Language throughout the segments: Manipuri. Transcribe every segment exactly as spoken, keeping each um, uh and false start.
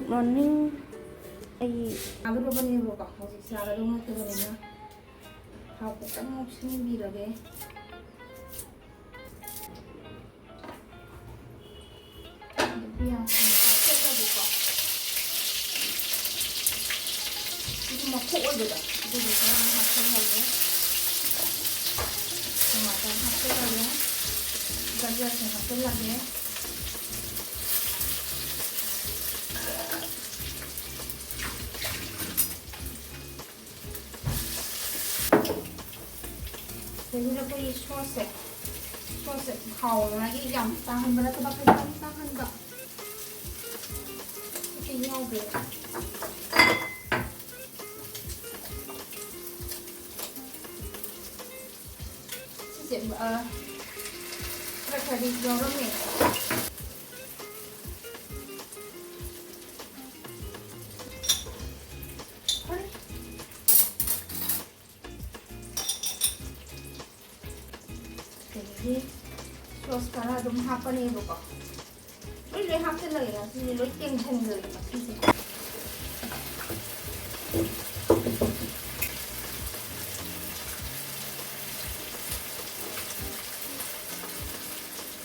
ꯃꯣꯔꯅꯤꯡ꯫ ꯑꯩ ꯆꯥꯒꯗꯕꯅꯦꯕꯀꯣ, ꯍꯧꯖꯤꯛ ꯆꯥꯒꯗꯧ ꯅꯠꯇꯕꯅꯤꯅ ꯊꯥꯎ ꯈꯤꯇꯪ ꯉꯧꯁꯤꯟꯕꯤꯔꯒꯦ꯫ ꯑꯗꯨ ꯄꯤꯌꯥꯁꯁꯤ ꯍꯥꯞꯆꯜꯂꯒꯦꯀꯣ꯫ ꯁꯤꯒꯤ ꯃꯈꯣꯛ ꯑꯣꯏꯕꯗꯣ ꯑꯗꯨꯗꯣ ꯈꯔ ꯍꯥꯞꯆꯜꯂꯒꯦ꯫ ꯇꯃꯥꯇꯔ ꯍꯥꯞꯆꯜꯂꯒꯦ꯫ ꯒꯖꯔꯁꯨ ꯍꯥꯞꯆꯜꯂꯒꯦ꯫ ꯑꯗꯒꯤꯗ ꯑꯩꯈꯣꯏꯒꯤ ꯁꯣꯁꯁꯦ, ꯁꯣꯁꯁꯦ ꯍꯥꯎꯅꯉꯥꯏꯒꯤ ꯌꯥꯝ ꯇꯥꯍꯟꯕ ꯅꯠꯇꯕ, ꯈꯤꯇꯪ ꯇꯥꯍꯟꯕ꯫ ꯁꯤ ꯌꯥꯎꯗꯦ꯫ ꯁꯤꯁꯦ, ꯑ, ꯈꯔ ꯈꯔꯗꯤ ꯌꯥꯎꯔꯝꯃꯦ꯫ ꯑꯗꯒꯤ ꯁꯣꯁ ꯈꯔ ꯑꯗꯨꯝ ꯍꯥꯞꯄꯅꯦꯕꯀꯣ꯫ ꯂꯣꯏ, ꯂꯣꯏ ꯍꯥꯞꯆꯤꯜꯂꯒꯦ ꯉꯁꯤꯗꯤ, ꯂꯣꯏ ꯇꯦꯡꯁꯤꯟꯈ꯭ꯔꯒꯦ ꯉꯁꯤꯁꯦ꯫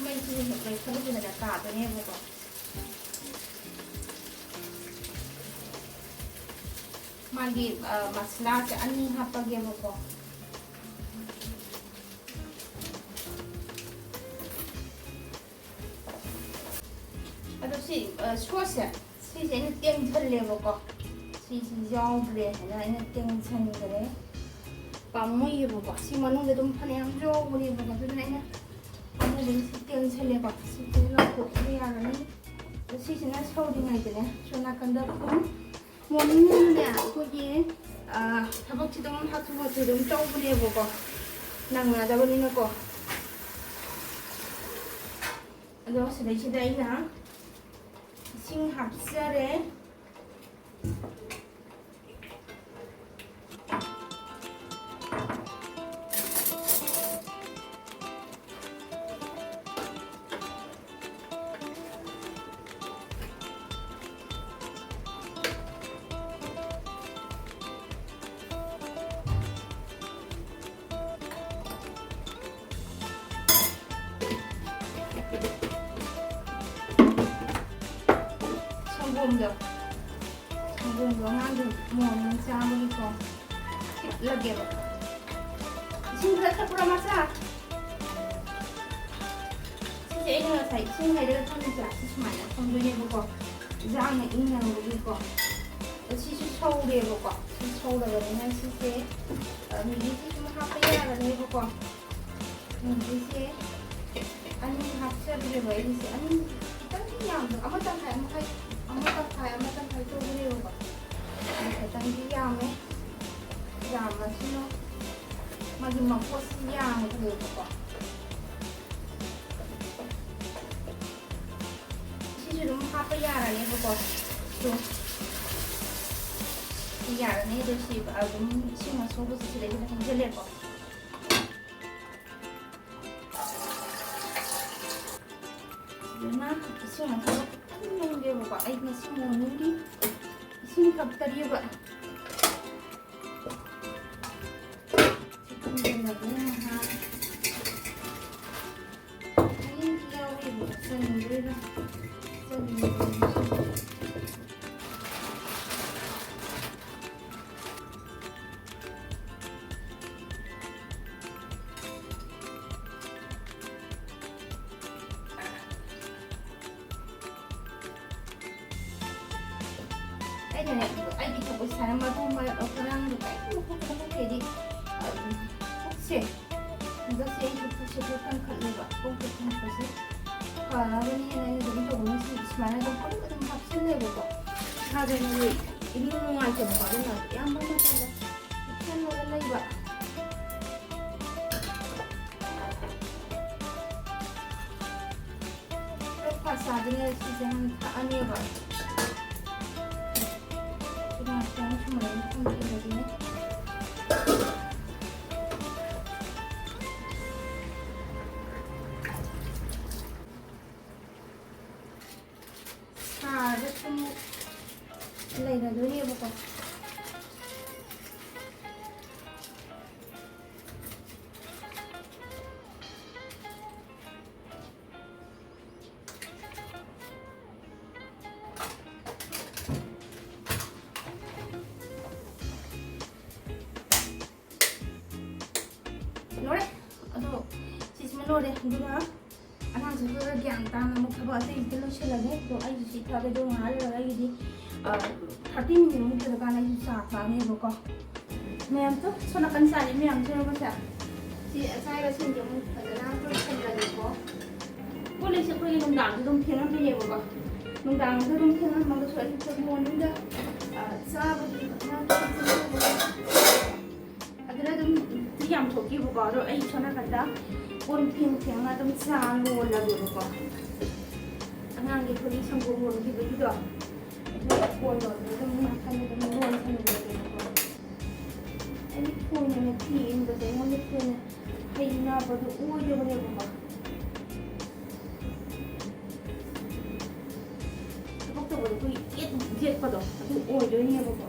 ꯃꯩꯁꯤꯁꯨ ꯍꯦꯛ ꯂꯩꯈꯠꯂꯨꯕꯗꯅꯦ ꯀꯥꯗꯣꯏꯅꯦꯕꯀꯣ꯫ ꯃꯥꯒꯤ, ꯑ, ꯃꯁꯂꯥꯁꯦ ꯑꯅꯤ ꯍꯥꯞꯄꯒꯦꯕꯀꯣ꯫ ꯑꯗꯣ ꯁꯤ, ꯑ, ꯁꯣꯁꯁꯦ, ꯁꯤꯁꯦ ꯑꯩꯅ ꯇꯦꯡꯁꯜꯂꯦꯕꯀꯣ꯫ ꯁꯤꯁꯤ ꯌꯥꯎꯗ꯭ꯔꯦ ꯍꯥꯏꯅ ꯑꯩꯅ ꯇꯦꯡꯁꯟꯈ꯭ꯔꯦ꯫ ꯄꯥꯝꯃꯨꯏꯌꯦꯕꯀꯣ꯫ ꯁꯤ ꯃꯅꯨꯡꯗ ꯑꯗꯨꯝ ꯐꯅꯌꯥꯝ ꯌꯥꯎꯕꯅꯦꯕꯀꯣ꯫ ꯑꯗꯨꯅ ꯑꯩꯅ ꯄꯥꯝꯃꯨꯕꯒꯤ ꯁꯤ ꯇꯦꯡꯁꯜꯂꯦꯀꯣ꯫ ꯁꯤ ꯂꯧꯊꯣꯛꯄ ꯌꯥꯔꯅꯤ꯫ ꯑꯗꯣ ꯁꯤꯁꯤꯅ ꯁꯧꯔꯤꯉꯩꯗꯅꯦ, ꯁꯣꯝ ꯅꯥꯀꯟꯗ ꯑꯗꯨꯝ ꯃꯣꯔꯅꯤꯡꯅꯤꯅꯅꯦ, ꯑꯩꯈꯣꯏꯒꯤ, ꯑ, ꯊꯕꯛꯁꯤ ꯑꯗꯨꯝ ꯍꯥꯊꯨ ꯍꯥꯊꯨ ꯑꯗꯨꯝ ꯇꯧꯕꯅꯦꯕꯀꯣ, ꯅꯪꯅꯗꯕꯅꯤꯅꯀꯣ꯫ ꯑꯗꯣ ꯁꯤꯗꯩꯁꯤꯗ ꯑꯩꯅ ꯏꯁꯤꯡ ꯍꯥꯞꯆꯔꯦ꯫ ꯁꯪꯒꯣꯝꯗꯣ, ꯁꯪꯒꯣꯝꯗꯣ ꯑꯉꯥꯡꯗꯣ ꯃꯣꯟ ꯅꯨꯡ ꯆꯥꯕꯒꯤꯀꯣ ꯊꯤꯠꯂꯒꯦꯕ꯫ ꯏꯁꯤꯡ ꯈꯔ ꯊꯛꯄ꯭ꯔꯥ, ꯃꯆꯥ? ꯁꯤꯁꯦ ꯑꯩꯅ ꯉꯁꯥꯏ ꯏꯁꯤꯡ ꯍꯩꯔꯒ ꯊꯝꯃꯤꯁꯦ, ꯁꯤ ꯁꯨꯃꯥꯏꯅ ꯊꯝꯗꯣꯏꯅꯦꯕꯀꯣ, ꯏꯟꯖꯥꯡꯅ ꯏꯪꯅꯅꯕꯒꯤꯀꯣ꯫ ꯑꯗꯣ ꯁꯤꯁꯨ ꯁꯧꯔꯦꯕꯀꯣ꯫ ꯁꯤ ꯁꯧꯔꯕꯅꯤꯅ ꯁꯤꯁꯦ, ꯑ, ꯃꯤꯃꯤꯁꯦ ꯁꯨꯝ ꯍꯥꯞꯄ ꯌꯥꯔꯅꯦꯕꯀꯣ꯫ ꯃꯤꯃꯤꯁꯦ ꯑꯅꯤ ꯍꯥꯞꯆꯔꯒꯦꯕ ꯑꯩꯁꯦ꯫ ꯑꯅꯤ ꯈꯤꯇꯪꯗꯤ ꯌꯥꯝꯅ, ꯑꯃ ꯇꯪꯈꯥꯏ, ꯑꯃ ꯈꯥꯏ-, ꯑꯃ ꯇꯪꯈꯥꯏ, ꯑꯃ ꯇꯪꯈꯥꯏ ꯇꯧꯕꯅꯦꯕꯀꯣ꯫ ꯑꯗꯨ ꯈꯤꯇꯪꯗꯤ ꯌꯥꯝꯃꯦ꯫ ꯌꯥꯝꯃꯁꯤꯅ ꯃꯥꯒꯤ ꯃꯄꯣꯠꯁꯤ ꯌꯥꯝꯈ꯭ꯔꯦꯕꯀꯣ꯫ ꯁꯤꯁꯨ ꯑꯗꯨꯝ ꯍꯥꯞꯄ ꯌꯥꯔꯅꯦꯕꯀꯣ꯫ ꯁꯤ ꯌꯥꯔꯅꯤ꯫ ꯑꯗꯣ ꯁꯤ ꯑꯗꯨꯝ ꯏꯁꯤꯡ ꯑꯁꯧꯕꯁꯦ ꯁꯤꯗꯩꯁꯤꯗ ꯍꯩꯖꯤꯜꯂꯦꯀꯣ꯫ ꯐꯖꯅ ꯏꯁꯤꯡ ꯑꯁꯧꯕ ꯈꯤꯇꯪ ꯂꯨꯝꯒꯦꯕꯀꯣ꯫ ꯑꯩ ꯉꯁꯤ ꯃꯣꯔꯅꯤꯡꯒꯤ ꯏꯁꯤꯡ ꯊꯛꯇꯔꯤꯕ꯫ ꯁꯤ ꯊꯝꯖꯤꯜꯂꯒꯦ ꯉꯥꯏꯍꯥꯛ꯫ ꯍꯌꯦꯡꯗꯤ ꯌꯥꯎꯔꯤꯕ ꯆꯥꯅꯤꯡꯗꯣꯏꯔꯥ? ꯆꯥꯅꯤꯡꯗꯣꯏꯔꯥ? ꯑꯩꯅꯅꯦ, ꯑꯩꯒꯤ ꯊꯕꯛ ꯁꯥꯟꯅ ꯃꯇꯨꯡ ꯃꯔꯛ ꯉꯔꯥꯡꯗꯣ ꯀꯔꯤꯝꯇ ꯃꯈꯣꯡ ꯊꯣꯛꯇꯦꯗꯤ, ꯑꯗꯨꯝ ꯄꯨꯛꯁꯦ, ꯍꯟꯗꯛꯁꯦ ꯑꯩꯒꯤ ꯄꯨꯛꯁꯦ ꯈꯔ ꯀꯟꯈꯠꯂꯦꯕ꯫ ꯄꯨꯛꯁꯦ ꯀꯟꯈꯠꯄꯁꯦ ꯐꯅꯕꯅꯦꯅ ꯑꯩꯅ ꯑꯗꯨꯝ ꯇꯧꯕꯅꯤ꯫ ꯁꯤ ꯁꯨꯃꯥꯏꯅ ꯑꯗꯨꯝ ꯄꯨꯂꯞ ꯑꯗꯨꯝ ꯍꯥꯞꯆꯤꯜꯂꯦꯕꯀꯣ꯫ ꯏꯁꯥꯗꯅꯦ ꯏꯅꯨꯡ ꯅꯨꯡꯉꯥꯏꯇꯕꯀꯣ꯫ ꯑꯗꯨꯅ ꯑꯌꯥꯝꯕ ꯃꯇꯝꯗ ꯍꯤꯞꯁꯜꯂꯒ ꯂꯩꯕ꯫ Breakfast ꯆꯥꯗ꯭ꯔꯤꯉꯩꯗ ꯁꯤꯁꯦ ꯍꯥꯟꯅ ꯊꯛꯑꯅꯦꯕ꯫ ꯉꯥꯏꯍꯥꯛꯇꯪ ꯁꯨꯃꯥꯏꯅ ꯊꯝꯈꯤꯕꯒꯤꯅꯦ꯫ ꯁꯥꯔꯒ ꯁꯨꯝ ꯂꯩꯅꯗꯣꯏꯅꯦꯕꯀꯣ꯫ ꯂꯣꯏꯔꯦ꯫ ꯑꯗꯣ ꯁꯤꯁꯤꯃ ꯂꯣꯏꯔꯦ꯫ ꯑꯗꯨꯒ ꯑꯉꯥꯡꯁꯤꯡꯗꯨꯒ ꯒ꯭ꯌꯥꯟ ꯇꯥꯅ ꯑꯃꯨꯛ ꯊꯕꯛ ꯑꯇꯩꯁꯤꯗ ꯂꯣꯏꯁꯤꯜꯂꯒꯦ꯫ ꯑꯗꯣ ꯑꯩꯒꯤꯁꯤ ꯊꯥꯒꯦꯗꯣ ꯉꯥꯏꯍꯥꯛ ꯂꯩꯔꯒ ꯑꯩꯒꯤꯗꯤ, ꯑ, ꯊꯥꯔꯇꯤ ꯃꯤꯅꯤꯠꯃꯨꯛ ꯂꯩꯔꯀꯥꯟꯗ ꯑꯩꯁꯨ ꯆꯥ ꯆꯥꯅꯦꯕꯀꯣ꯫ ꯃꯌꯥꯝꯁꯨ ꯁꯣꯝ ꯅꯥꯀꯟ ꯆꯥꯔꯤ ꯃꯌꯥꯝꯁꯤꯅꯀꯣ ꯁꯦ꯫ ꯁꯤ ꯑꯆꯥꯏꯕꯁꯤꯡꯁꯦ ꯑꯃꯨꯛ ꯐꯖꯅ ꯂꯣꯏꯁꯤꯜꯂꯒꯦꯀꯣ꯫ ꯀꯣꯜ ꯂꯤꯛꯁꯦ ꯑꯩꯈꯣꯏꯒꯤ ꯅꯨꯡꯗꯥꯡꯗ ꯑꯗꯨꯝ ꯐꯦꯡꯉꯝꯃꯤꯅꯦꯕꯀꯣ꯫ ꯅꯨꯡꯗꯥꯡꯗ ꯑꯗꯨꯝ ꯐꯦꯡꯉꯝꯃꯒꯁꯨ ꯑꯌꯨꯛꯇ ꯃꯣꯔꯅꯤꯡꯗ, ꯑ, ꯆꯥꯕꯒꯤ ꯐꯖꯅ ꯑꯗꯨꯅ ꯑꯗꯨꯝ ꯁꯤ ꯌꯥꯝ ꯊꯣꯛꯈꯤꯕꯀꯣ꯫ ꯑꯗꯣ ꯑꯩ ꯁꯣꯝ ꯅꯥꯀꯟꯗ ꯀꯣꯟ ꯐꯦꯡ ꯐꯦꯡꯉ ꯑꯗꯨꯝ ꯆꯥ ꯂꯣꯜꯂꯒꯦꯕꯀꯣ꯫ ꯑꯉꯥꯡꯒꯤ ꯑꯩꯈꯣꯏꯒꯤ ꯁꯪꯒꯣꯝ ꯂꯣꯟꯈꯤꯕꯒꯤꯗꯣ, ꯑꯗꯨ ꯀꯣꯟ ꯂꯣꯟꯕꯗ ꯑꯗꯨꯝ ꯅꯥꯀꯟꯗ ꯑꯗꯨꯝ ꯂꯣꯟꯁꯟꯈ꯭ꯔꯒꯦꯕꯀꯣ꯫ ꯑꯩꯗꯤ ꯊꯣꯏꯅꯅꯦ ꯐꯤ ꯏꯟꯕꯁꯦ ꯑꯩꯉꯣꯟꯗ ꯊꯣꯏꯅ ꯍꯩꯅꯕꯗꯣ ꯑꯣꯏꯗꯕꯅꯦꯕꯀꯣ꯫ ꯊꯕꯛ ꯇꯧꯕꯗ ꯑꯩꯈꯣꯏ ꯌꯦꯠ ꯌꯦꯠꯄꯗꯣ ꯑꯗꯨ ꯑꯣꯏꯗꯣꯏꯅꯦꯕꯀꯣ꯫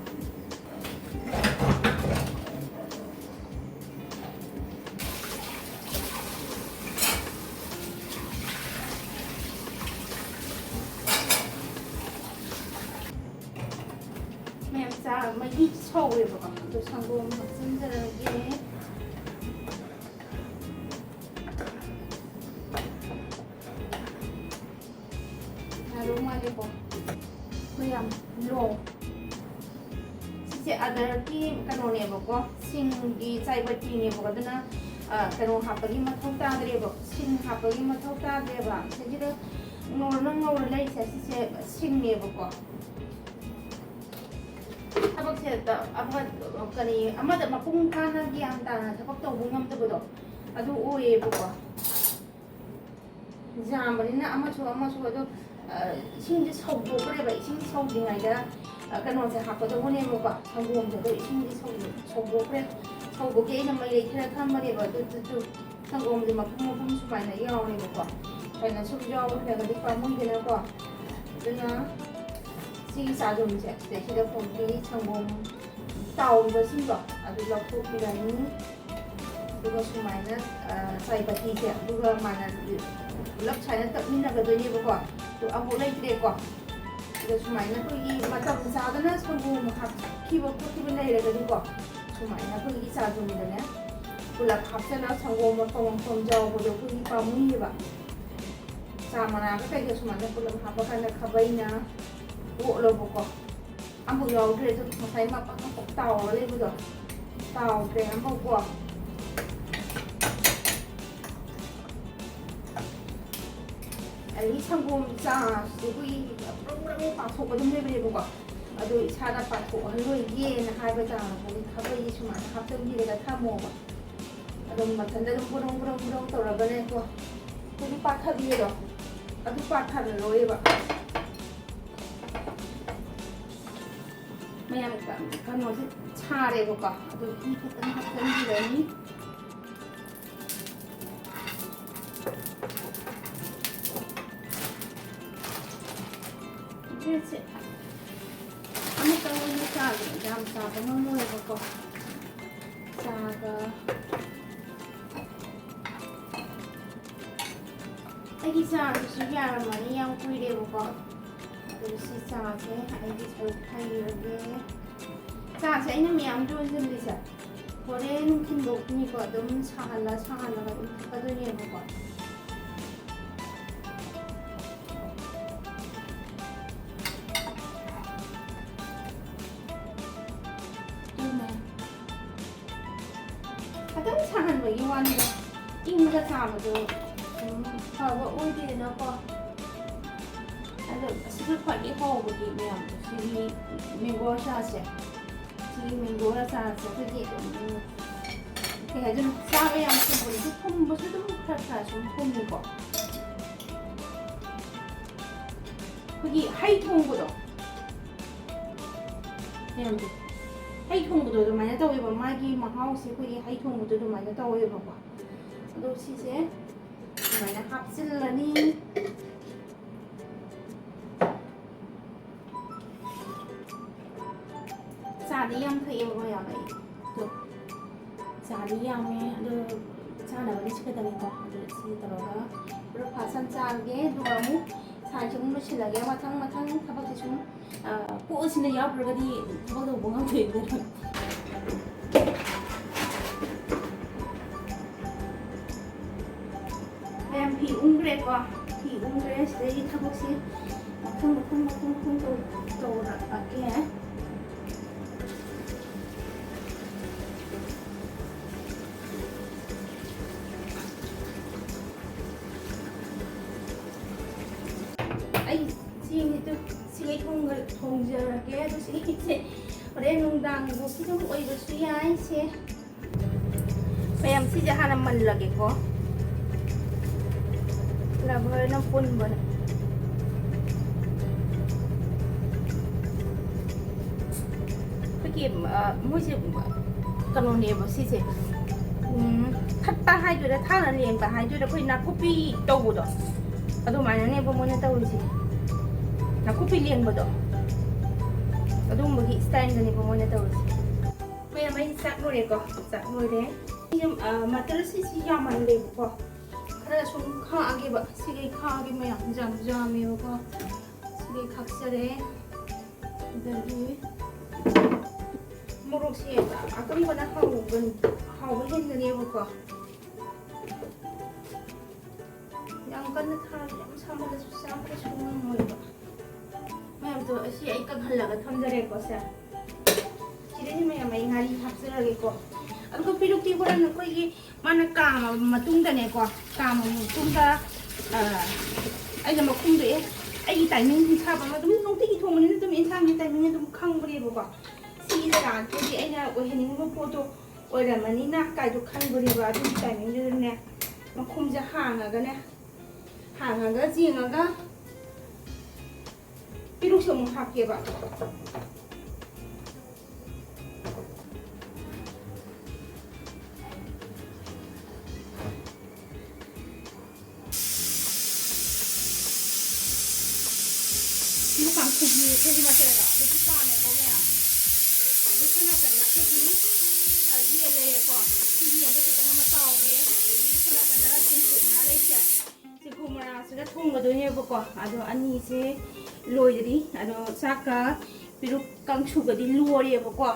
ꯃꯌꯥꯝ ꯆꯥ ꯃꯍꯤ ꯁꯧꯔꯦꯕꯀꯣ, ꯑꯗꯣ ꯁꯪꯒꯣꯝ ꯍꯥꯞꯆꯤꯟꯖꯔꯒꯦ꯫ ꯌꯥꯗꯧ ꯃꯥꯜꯂꯦꯀꯣ꯫ ꯑꯩꯈꯣꯏ ꯌꯥꯝ ꯂꯣ꯫ ꯁꯤꯁꯦ ꯑꯗꯔꯀꯤ ꯀꯩꯅꯣꯅꯦꯕꯀꯣ, ꯁꯤꯡꯒꯤ ꯆꯥꯏꯕꯇꯤꯅꯦꯕꯀꯣ꯫ ꯑꯗꯨꯅ, ꯑ, ꯀꯩꯅꯣ ꯍꯥꯞꯄꯒꯤ ꯃꯊꯧ ꯇꯥꯗ꯭ꯔꯦꯕ, ꯁꯤꯡ ꯍꯥꯞꯄꯒꯤ ꯃꯊꯧ ꯇꯥꯗ꯭ꯔꯦꯕ꯫ ꯁꯤꯁꯤꯗ ꯉꯧꯔ ꯉꯧꯔ ꯂꯩꯔꯤꯁꯦ ꯁꯤꯁꯦ ꯁꯤꯡꯅꯦꯕꯀꯣ꯫ ꯊꯕꯛꯁꯦ ꯇ-, ꯑꯃ, ꯀꯔꯤ, ꯑꯃꯗ ꯃꯄꯨꯡ ꯐꯥꯅ ꯒ꯭ꯌꯥꯟ ꯇꯥꯅ ꯊꯕꯛ ꯇꯧꯕ ꯉꯝꯗꯕꯗꯣ ꯑꯗꯨ ꯑꯣꯏꯌꯦꯕꯀꯣ꯫ ꯌꯥꯝꯕꯅꯤꯅ ꯑꯃꯁꯨ ꯑꯃꯁꯨ ꯑꯗꯣ, ꯑ, ꯏꯁꯤꯡꯁꯦ ꯁꯧꯗꯣꯛꯈ꯭ꯔꯦꯕ꯫ ꯏꯁꯤꯡ ꯁꯧꯗ꯭ꯔꯤꯉꯩꯗ, ꯑ, ꯀꯩꯅꯣꯁꯦ ꯍꯥꯞꯀꯗꯧꯕꯅꯦꯕꯀꯣ, ꯁꯪꯒꯣꯝꯁꯦ꯫ ꯑꯗꯣ ꯏꯁꯤꯡꯁꯦ ꯁꯧ-, ꯁꯧꯗꯣꯛꯈ꯭ꯔꯦ꯫ ꯁꯧꯕꯒꯤ ꯑꯩꯅ ꯃꯩ ꯂꯩꯊꯔ ꯊꯝꯕꯅꯦꯕ꯫ ꯑꯗꯨꯗꯨꯁꯨ ꯁꯪꯒꯣꯝꯁꯦ ꯃꯄꯨꯝ ꯃꯄꯨꯝ ꯁꯨꯃꯥꯏꯅ ꯌꯥꯎꯔꯦꯕꯀꯣ꯫ ꯁꯨꯃꯥꯏꯅ ꯁꯨꯝ ꯌꯥꯎꯈ꯭ꯔꯒꯗꯤ ꯄꯥꯝꯃꯨꯏꯗꯅꯀꯣ꯫ ꯑꯗꯨꯅ ꯁꯤꯒꯤ ꯆꯥꯖꯨꯝꯁꯦ ꯁꯤꯗꯩꯁꯤꯗ ꯐꯧꯗꯤ ꯁꯪꯒꯣꯝ ꯇꯥꯎꯔꯤꯕꯁꯤꯡꯗꯣ ꯑꯗꯨ ꯂꯧꯊꯣꯛꯄꯤꯔꯅꯤ꯫ ꯑꯗꯨꯒ ꯁꯨꯃꯥꯏꯅ, ꯑ, ꯆꯥꯏ ꯄꯇꯤꯁꯦ ꯑꯗꯨꯒ ꯃꯥꯅ ꯄꯨꯂꯞ ꯁꯨꯃꯥꯏꯅ ꯇꯛꯃꯤꯟꯅꯒꯗꯣꯏꯅꯦꯕꯀꯣ꯫ ꯑꯗꯨ ꯑꯃꯨꯛ ꯂꯩꯇ꯭ꯔꯦꯀꯣ꯫ ꯑꯗ ꯁꯨꯃꯥꯏꯅ ꯑꯩꯈꯣꯏꯒꯤ ꯃꯇꯝ ꯆꯥꯗꯅ ꯁꯪꯒꯣꯝ ꯍꯥꯞꯈꯤꯕ ꯈꯣꯠꯈꯤꯕ ꯂꯩꯔꯒꯗꯤꯀꯣ, ꯁꯨꯃꯥꯏꯅ ꯑꯩꯈꯣꯏꯒꯤ ꯆꯥꯖꯨꯝꯗꯅꯦ ꯄꯨꯂꯞ ꯍꯥꯞꯆꯜꯂꯒ ꯁꯪꯒꯣꯝ ꯃꯐꯝ ꯃꯐꯝ ꯌꯥꯎꯕꯗꯣ ꯑꯩꯈꯣꯏꯒꯤ ꯄꯥꯝꯃꯨꯏꯌꯦꯕ꯫ ꯆꯥ ꯃꯅꯥꯒ ꯀꯩꯒ ꯁꯨꯃꯥꯏꯅ ꯄꯨꯂꯞ ꯍꯥꯞꯄꯀꯥꯟꯗ ꯈꯥꯕꯩꯅ ꯀꯣꯠꯂꯣꯕꯀꯣ꯫ ꯑꯃꯐꯥꯎ ꯌꯥꯎꯗ꯭ꯔꯦ꯫ ꯑꯗꯨꯝ ꯉꯁꯥꯏ ꯃꯄꯪ ꯑꯃꯐꯥꯎ ꯇꯥꯎꯔꯒ ꯂꯩꯕꯗꯣ ꯇꯥꯎꯗ꯭ꯔꯦ ꯑꯃꯐꯥꯎꯀꯣ꯫ ꯑꯗꯒꯤ ꯁꯪꯒꯣꯝ ꯆꯥꯁꯤꯗꯤ ꯑꯩꯈꯣꯏꯒꯤ ꯕ꯭ꯔꯨꯡ ꯕ꯭ꯔꯨꯡ ꯄꯥꯊꯣꯛꯀꯗꯕꯅꯦꯕꯀꯣ꯫ ꯑꯗꯣ ꯏꯁꯥꯅ ꯄꯥꯊꯣꯛꯍꯜꯂꯣꯏꯒꯦꯅ ꯍꯥꯏꯕ ꯇꯥꯔꯒꯗꯤ ꯈꯥꯕꯩꯁꯦ ꯁꯨꯃꯥꯏꯅ ꯍꯥꯞꯆꯤꯟꯕꯤꯔꯒ ꯊꯝꯃꯣꯕ꯫ ꯑꯗꯨꯝ ꯃꯊꯟꯇ ꯑꯗꯨꯝ ꯕ꯭ꯔꯨꯡ ꯕ꯭ꯔꯨꯡ ꯕ꯭ꯔꯨꯡ ꯇꯧꯔꯒꯅꯦꯀꯣ꯫ ꯑꯩꯈꯣꯏꯒꯤ ꯄꯥꯊꯕꯤꯗꯣ ꯑꯗꯨ ꯄꯥꯊꯔꯔꯣꯏꯕ꯫ ꯃꯌꯥꯝ ꯀꯩꯅꯣꯁꯦ ꯁꯥꯔꯦꯕꯀꯣ꯫ ꯑꯗꯨ ꯘꯤ ꯈꯤꯇꯪ ꯍꯥꯞꯆꯤꯟꯕꯤꯔꯅꯤ꯫ ꯕ꯭ꯔꯦꯗꯁꯦ ꯑꯃꯇꯪ ꯑꯣꯏꯅ ꯆꯥꯒꯦ, ꯌꯥꯝ ꯆꯥꯕ ꯉꯝꯃꯣꯏꯕꯀꯣ꯫ ꯆꯥꯒ ꯑꯩꯒꯤ ꯆꯥꯁꯤꯁꯨ ꯌꯥꯔꯝꯃꯅꯤ, ꯌꯥꯝ ꯀꯨꯏꯔꯦꯕꯀꯣ꯫ ꯑꯗꯨ ꯁꯤ ꯆꯥꯁꯦ ꯑꯩꯒꯤ ꯁꯔꯨꯛ ꯍꯩꯔꯒꯦ꯫ ꯆꯥꯁꯦ ꯑꯩꯅ ꯃꯌꯥꯝ ꯂꯣꯟꯁꯤꯜꯂꯤꯁꯦ ꯍꯣꯔꯦꯟ ꯅꯨꯡꯊꯤꯜꯐꯥꯎꯅꯤꯀꯣ, ꯑꯗꯨꯝ ꯁꯥꯍꯜꯂ ꯁꯥꯍꯜꯂꯒ ꯑꯗꯨꯝ ꯊꯛꯀꯗꯣꯏꯅꯦꯕꯀꯣ꯫ ꯑꯗꯨꯅ ꯈꯤꯇꯪ ꯁꯥꯍꯟꯕꯒꯤ ꯋꯥꯅꯤꯗ, ꯏꯪꯉꯒ ꯆꯥꯕꯗꯣ ꯑꯗꯨꯝ ꯐꯕ ꯑꯣꯏꯗꯦꯗꯅꯀꯣ꯫ ꯑꯗꯣ ꯑꯁꯤꯒꯤ ꯈ꯭ꯋꯥꯏꯗꯒꯤ ꯍꯥꯎꯕꯗꯤ ꯃꯌꯥꯝꯗꯣ ꯁꯤꯒꯤ ꯃꯦꯡꯒꯣ ꯑꯆꯥꯔꯁꯦ꯫ ꯁꯤꯒꯤ ꯃꯦꯡꯒꯣ ꯑꯆꯥꯔꯁꯦ ꯑꯩꯈꯣꯏꯒꯤ, ꯎꯝ, ꯀꯩ ꯍꯥꯏꯗꯣꯏꯅꯣ, ꯆꯥꯕ ꯌꯥꯝ ꯊꯨꯝꯕꯗꯤ, ꯊꯨꯝꯕꯁꯨ ꯑꯗꯨꯝ ꯈꯔ ꯈꯔ ꯁꯨꯝ ꯊꯨꯝꯃꯤꯀꯣ꯫ ꯑꯩꯈꯣꯏꯒꯤ ꯍꯩ ꯊꯣꯡꯕꯗꯣ, ꯃꯌꯥꯝꯗꯣ, ꯍꯩ ꯊꯣꯡꯕꯗꯣ ꯑꯗꯨꯃꯥꯏꯅ ꯇꯧꯋꯦꯕ꯫ ꯃꯥꯒꯤ ꯃꯍꯥꯎꯁꯦ ꯑꯩꯈꯣꯏꯒꯤ ꯍꯩ ꯊꯣꯡꯕꯗꯣ ꯑꯗꯨꯃꯥꯏꯅ ꯇꯧꯋꯦꯕꯀꯣ꯫ ꯑꯗꯣ ꯁꯤꯁꯦ ꯁꯨꯃꯥꯏꯅ ꯍꯥꯞꯆꯤꯜꯂꯅꯤ꯫ ꯆꯥꯗꯤ ꯌꯥꯝ ꯊꯛꯑꯦꯕꯀꯣ, ꯌꯥꯝ ꯑꯩ꯫ ꯑꯗꯣ ꯆꯥꯗꯤ ꯌꯥꯝꯃꯦ, ꯑꯗꯣ ꯆꯥꯅꯕꯗꯤ ꯁꯤ ꯈꯛꯇꯅꯤꯀꯣ꯫ ꯑꯗꯣ ꯁꯤ ꯇꯧꯔꯒ breakfast ꯑꯃ ꯆꯥꯔꯒꯦ, ꯑꯗꯨꯒ ꯑꯃꯨꯛ ꯁꯥꯏꯁꯤ ꯑꯃꯨꯛ ꯂꯣꯏꯁꯤꯜꯂꯒꯦ꯫ ꯃꯊꯪ ꯃꯊꯪ ꯊꯕꯛꯁꯦ ꯁꯨꯝ, ꯑ, ꯀꯣꯛ ꯑꯁꯤꯅ ꯌꯥꯎꯗ꯭ꯔꯒꯗꯤ ꯊꯕꯛ ꯇꯧꯕ ꯉꯝꯗꯦꯗꯅ꯫ ꯃꯌꯥꯝ ꯐꯤ ꯎꯝꯈ꯭ꯔꯦꯀꯣ꯫ ꯐꯤ ꯎꯝꯈ꯭ꯔꯦ꯫ ꯁꯤꯗꯒꯤ ꯊꯕꯛꯁꯤ ꯃꯈꯨꯝ ꯃꯈꯨꯝ ꯃꯈꯨꯝ ꯃꯈꯨꯝ ꯇꯧ- ꯇꯧꯔꯛꯑꯒꯦ꯫ ꯑꯩ ꯆꯦꯡꯁꯤꯗ ꯁꯤꯒꯩ ꯊꯣꯡꯖꯔꯒꯦ꯫ ꯑꯗꯨ ꯁꯤꯒꯩꯁꯦ ꯍꯣꯔꯦꯟ ꯅꯨꯡꯗꯥꯡꯐꯥꯎꯀꯤ ꯑꯗꯨꯝ ꯑꯣꯏꯕꯁꯨ ꯌꯥꯏ꯫ ꯁꯦ ꯃꯌꯥꯝ, ꯁꯤꯁꯦ ꯍꯥꯟꯅ ꯃꯜꯂꯒꯦꯀꯣ꯫ ꯔꯕꯔꯅ ꯄꯨꯟꯕꯅꯦ꯫ ꯑꯩꯈꯣꯏꯒꯤ, ꯑ, ꯃꯣꯏꯁꯦ ꯀꯩꯅꯣꯅꯦꯕ ꯁꯤꯁꯦ, ꯎꯝ, ꯊꯠꯄ ꯍꯥꯏꯗꯣꯏꯔꯥ, ꯊꯥꯅ ꯂꯦꯡꯕ ꯍꯥꯏꯗꯣꯏꯔꯥ, ꯑꯩꯈꯣꯏ ꯅꯥꯀꯨꯞꯄꯤ ꯇꯧꯕꯗꯣ, ꯑꯗꯨꯃꯥꯏꯅꯅꯦꯕ ꯃꯣꯏꯅ ꯇꯧꯔꯤꯁꯦ꯫ ꯅꯥꯀꯨꯞꯄꯤ ꯂꯦꯡꯕꯗꯣ, ꯑꯗꯨꯒꯨꯝꯕꯒꯤ ꯏꯁꯇꯥꯏꯜꯗꯅꯦꯕ ꯃꯣꯏꯅ ꯇꯧꯔꯤꯁꯦ꯫ ꯃꯌꯥꯝ, ꯑꯩ ꯆꯥꯛ ꯂꯣꯏꯔꯦꯀꯣ꯫ ꯆꯥꯛ ꯂꯣꯏꯔꯦ꯫ ꯁꯤ, ꯑ, ꯃꯇꯔꯁꯤ ꯁꯤ ꯌꯥꯝꯃꯜꯂꯦꯕꯀꯣ꯫ ꯈꯔ ꯁꯨꯝ ꯈꯥꯛꯑꯒꯦꯕ꯫ ꯁꯤꯈꯩ ꯈꯥꯛꯑꯒꯦ ꯃꯌꯥꯝ꯫ ꯌꯥꯝ ꯌꯥꯝꯃꯦꯕꯀꯣ꯫ ꯁꯤꯈꯩ ꯈꯥꯛꯆꯔꯦ꯫ ꯑꯗꯒꯤ ꯃꯣꯔꯣꯛꯁꯦ ꯑꯀꯪꯕꯅ ꯍꯥꯎꯕ, ꯍꯥꯎꯕ ꯍꯦꯟꯒꯅꯦꯕꯀꯣ꯫ ꯌꯥꯝ ꯀꯟꯅ ꯊꯥꯔꯗꯤ ꯌꯥꯝ ꯁꯥꯃꯜꯂꯁꯨ ꯆꯥꯕ ꯀꯩꯁꯨ ꯉꯝꯃꯣꯏꯕ꯫ ꯃꯌꯥꯝꯗꯣ ꯑꯁꯤ ꯑꯩ ꯀꯪꯍꯜꯂꯒ ꯊꯝꯖꯔꯦꯀꯣ꯫ ꯁꯦ, ꯁꯤꯗꯩꯁꯤ ꯃꯌꯥꯝ ꯑꯩ ꯉꯥꯔꯤ ꯍꯥꯞꯆꯔꯒꯦꯀꯣ꯫ ꯑꯗꯨꯒ ꯄꯦꯔꯨꯛꯇꯤ ꯍꯣꯔꯦꯟ ꯑꯩꯈꯣꯏꯒꯤ ꯃꯥꯅ ꯀꯥꯝꯃꯕ ꯃꯇꯨꯡꯗꯅꯦꯀꯣ, ꯀꯥꯝꯃꯕ ꯃꯇꯨꯡꯗ, ꯑ, ꯑꯩꯅ ꯃꯈꯨꯝꯗꯣ, ꯑꯦ, ꯑꯩꯒꯤ ꯇꯥꯏꯃꯤꯡ ꯍꯤꯁꯥꯕ ꯑꯃ ꯑꯗꯨꯝ ꯅꯨꯡꯇꯤꯒꯤ ꯊꯣꯡꯕꯅꯤꯅ ꯑꯗꯨꯝ ꯏꯟꯁꯥꯡꯒꯤ ꯇꯥꯏꯃꯤꯡ ꯑꯗꯨꯝ ꯈꯪꯕꯅꯦꯕꯀꯣ꯫ ꯁꯤꯒꯤ ꯆꯥꯡꯁꯤꯗꯤ ꯑꯩꯅ ꯑꯣꯏꯍꯟꯅꯤꯡꯉꯤꯕ ꯄꯣꯠꯇꯣ ꯑꯣꯏꯔꯝꯃꯅꯤꯅ ꯀꯥꯏꯗꯣ ꯈꯪꯕꯅꯦꯕ꯫ ꯑꯗꯨꯒꯤ ꯇꯥꯏꯃꯤꯡꯗꯨꯗꯅꯦ ꯃꯈꯨꯝꯁꯦ ꯍꯥꯡꯉꯒꯅꯦ, ꯍꯥꯡꯉꯒ ꯌꯦꯡꯉꯒ ꯄꯦꯔꯨꯛꯁꯨ ꯑꯃꯨꯛ ꯍꯥꯞꯀꯦꯕ꯫ ꯁꯤꯕꯨ ꯀꯥꯡꯁꯨꯒꯤ ꯑꯩꯈꯣꯏꯒꯤ ꯃꯆꯜꯗꯣ ꯑꯗꯨꯁꯨ ꯄꯥꯝꯃꯦꯀꯣ ꯃꯌꯥꯝ꯫ ꯑꯗꯨ ꯁꯣꯝ ꯅꯥꯀꯟꯗ ꯑꯩꯈꯣꯏꯒꯤ, ꯑ, ꯌꯦꯟ ꯂꯩꯔꯦꯀꯣ꯫ ꯁꯤ ꯌꯦꯟꯗꯣ ꯈꯤꯇꯪ ꯑꯃ ꯇꯥꯎꯒꯦ꯫ ꯑꯗꯒꯤ ꯁꯣꯝ ꯅꯥꯀꯟꯗ ꯆꯦꯡꯀꯨꯞ ꯃꯅꯥ ꯂꯩꯁꯦ꯫ ꯆꯦꯡꯀꯨꯞ ꯃꯅꯥꯁꯤꯗ ꯊꯣꯡꯒꯗꯣꯏꯅꯦꯕꯀꯣ꯫ ꯑꯗꯣ ꯑꯅꯤꯁꯦ ꯂꯣꯏꯗ꯭ꯔꯤ꯫ ꯑꯗꯣ ꯆꯥꯛꯀ ꯄꯦꯔꯨꯛ ꯀꯥꯡꯁꯨꯒꯗꯤ ꯂꯣꯏꯔꯦꯕꯀꯣ꯫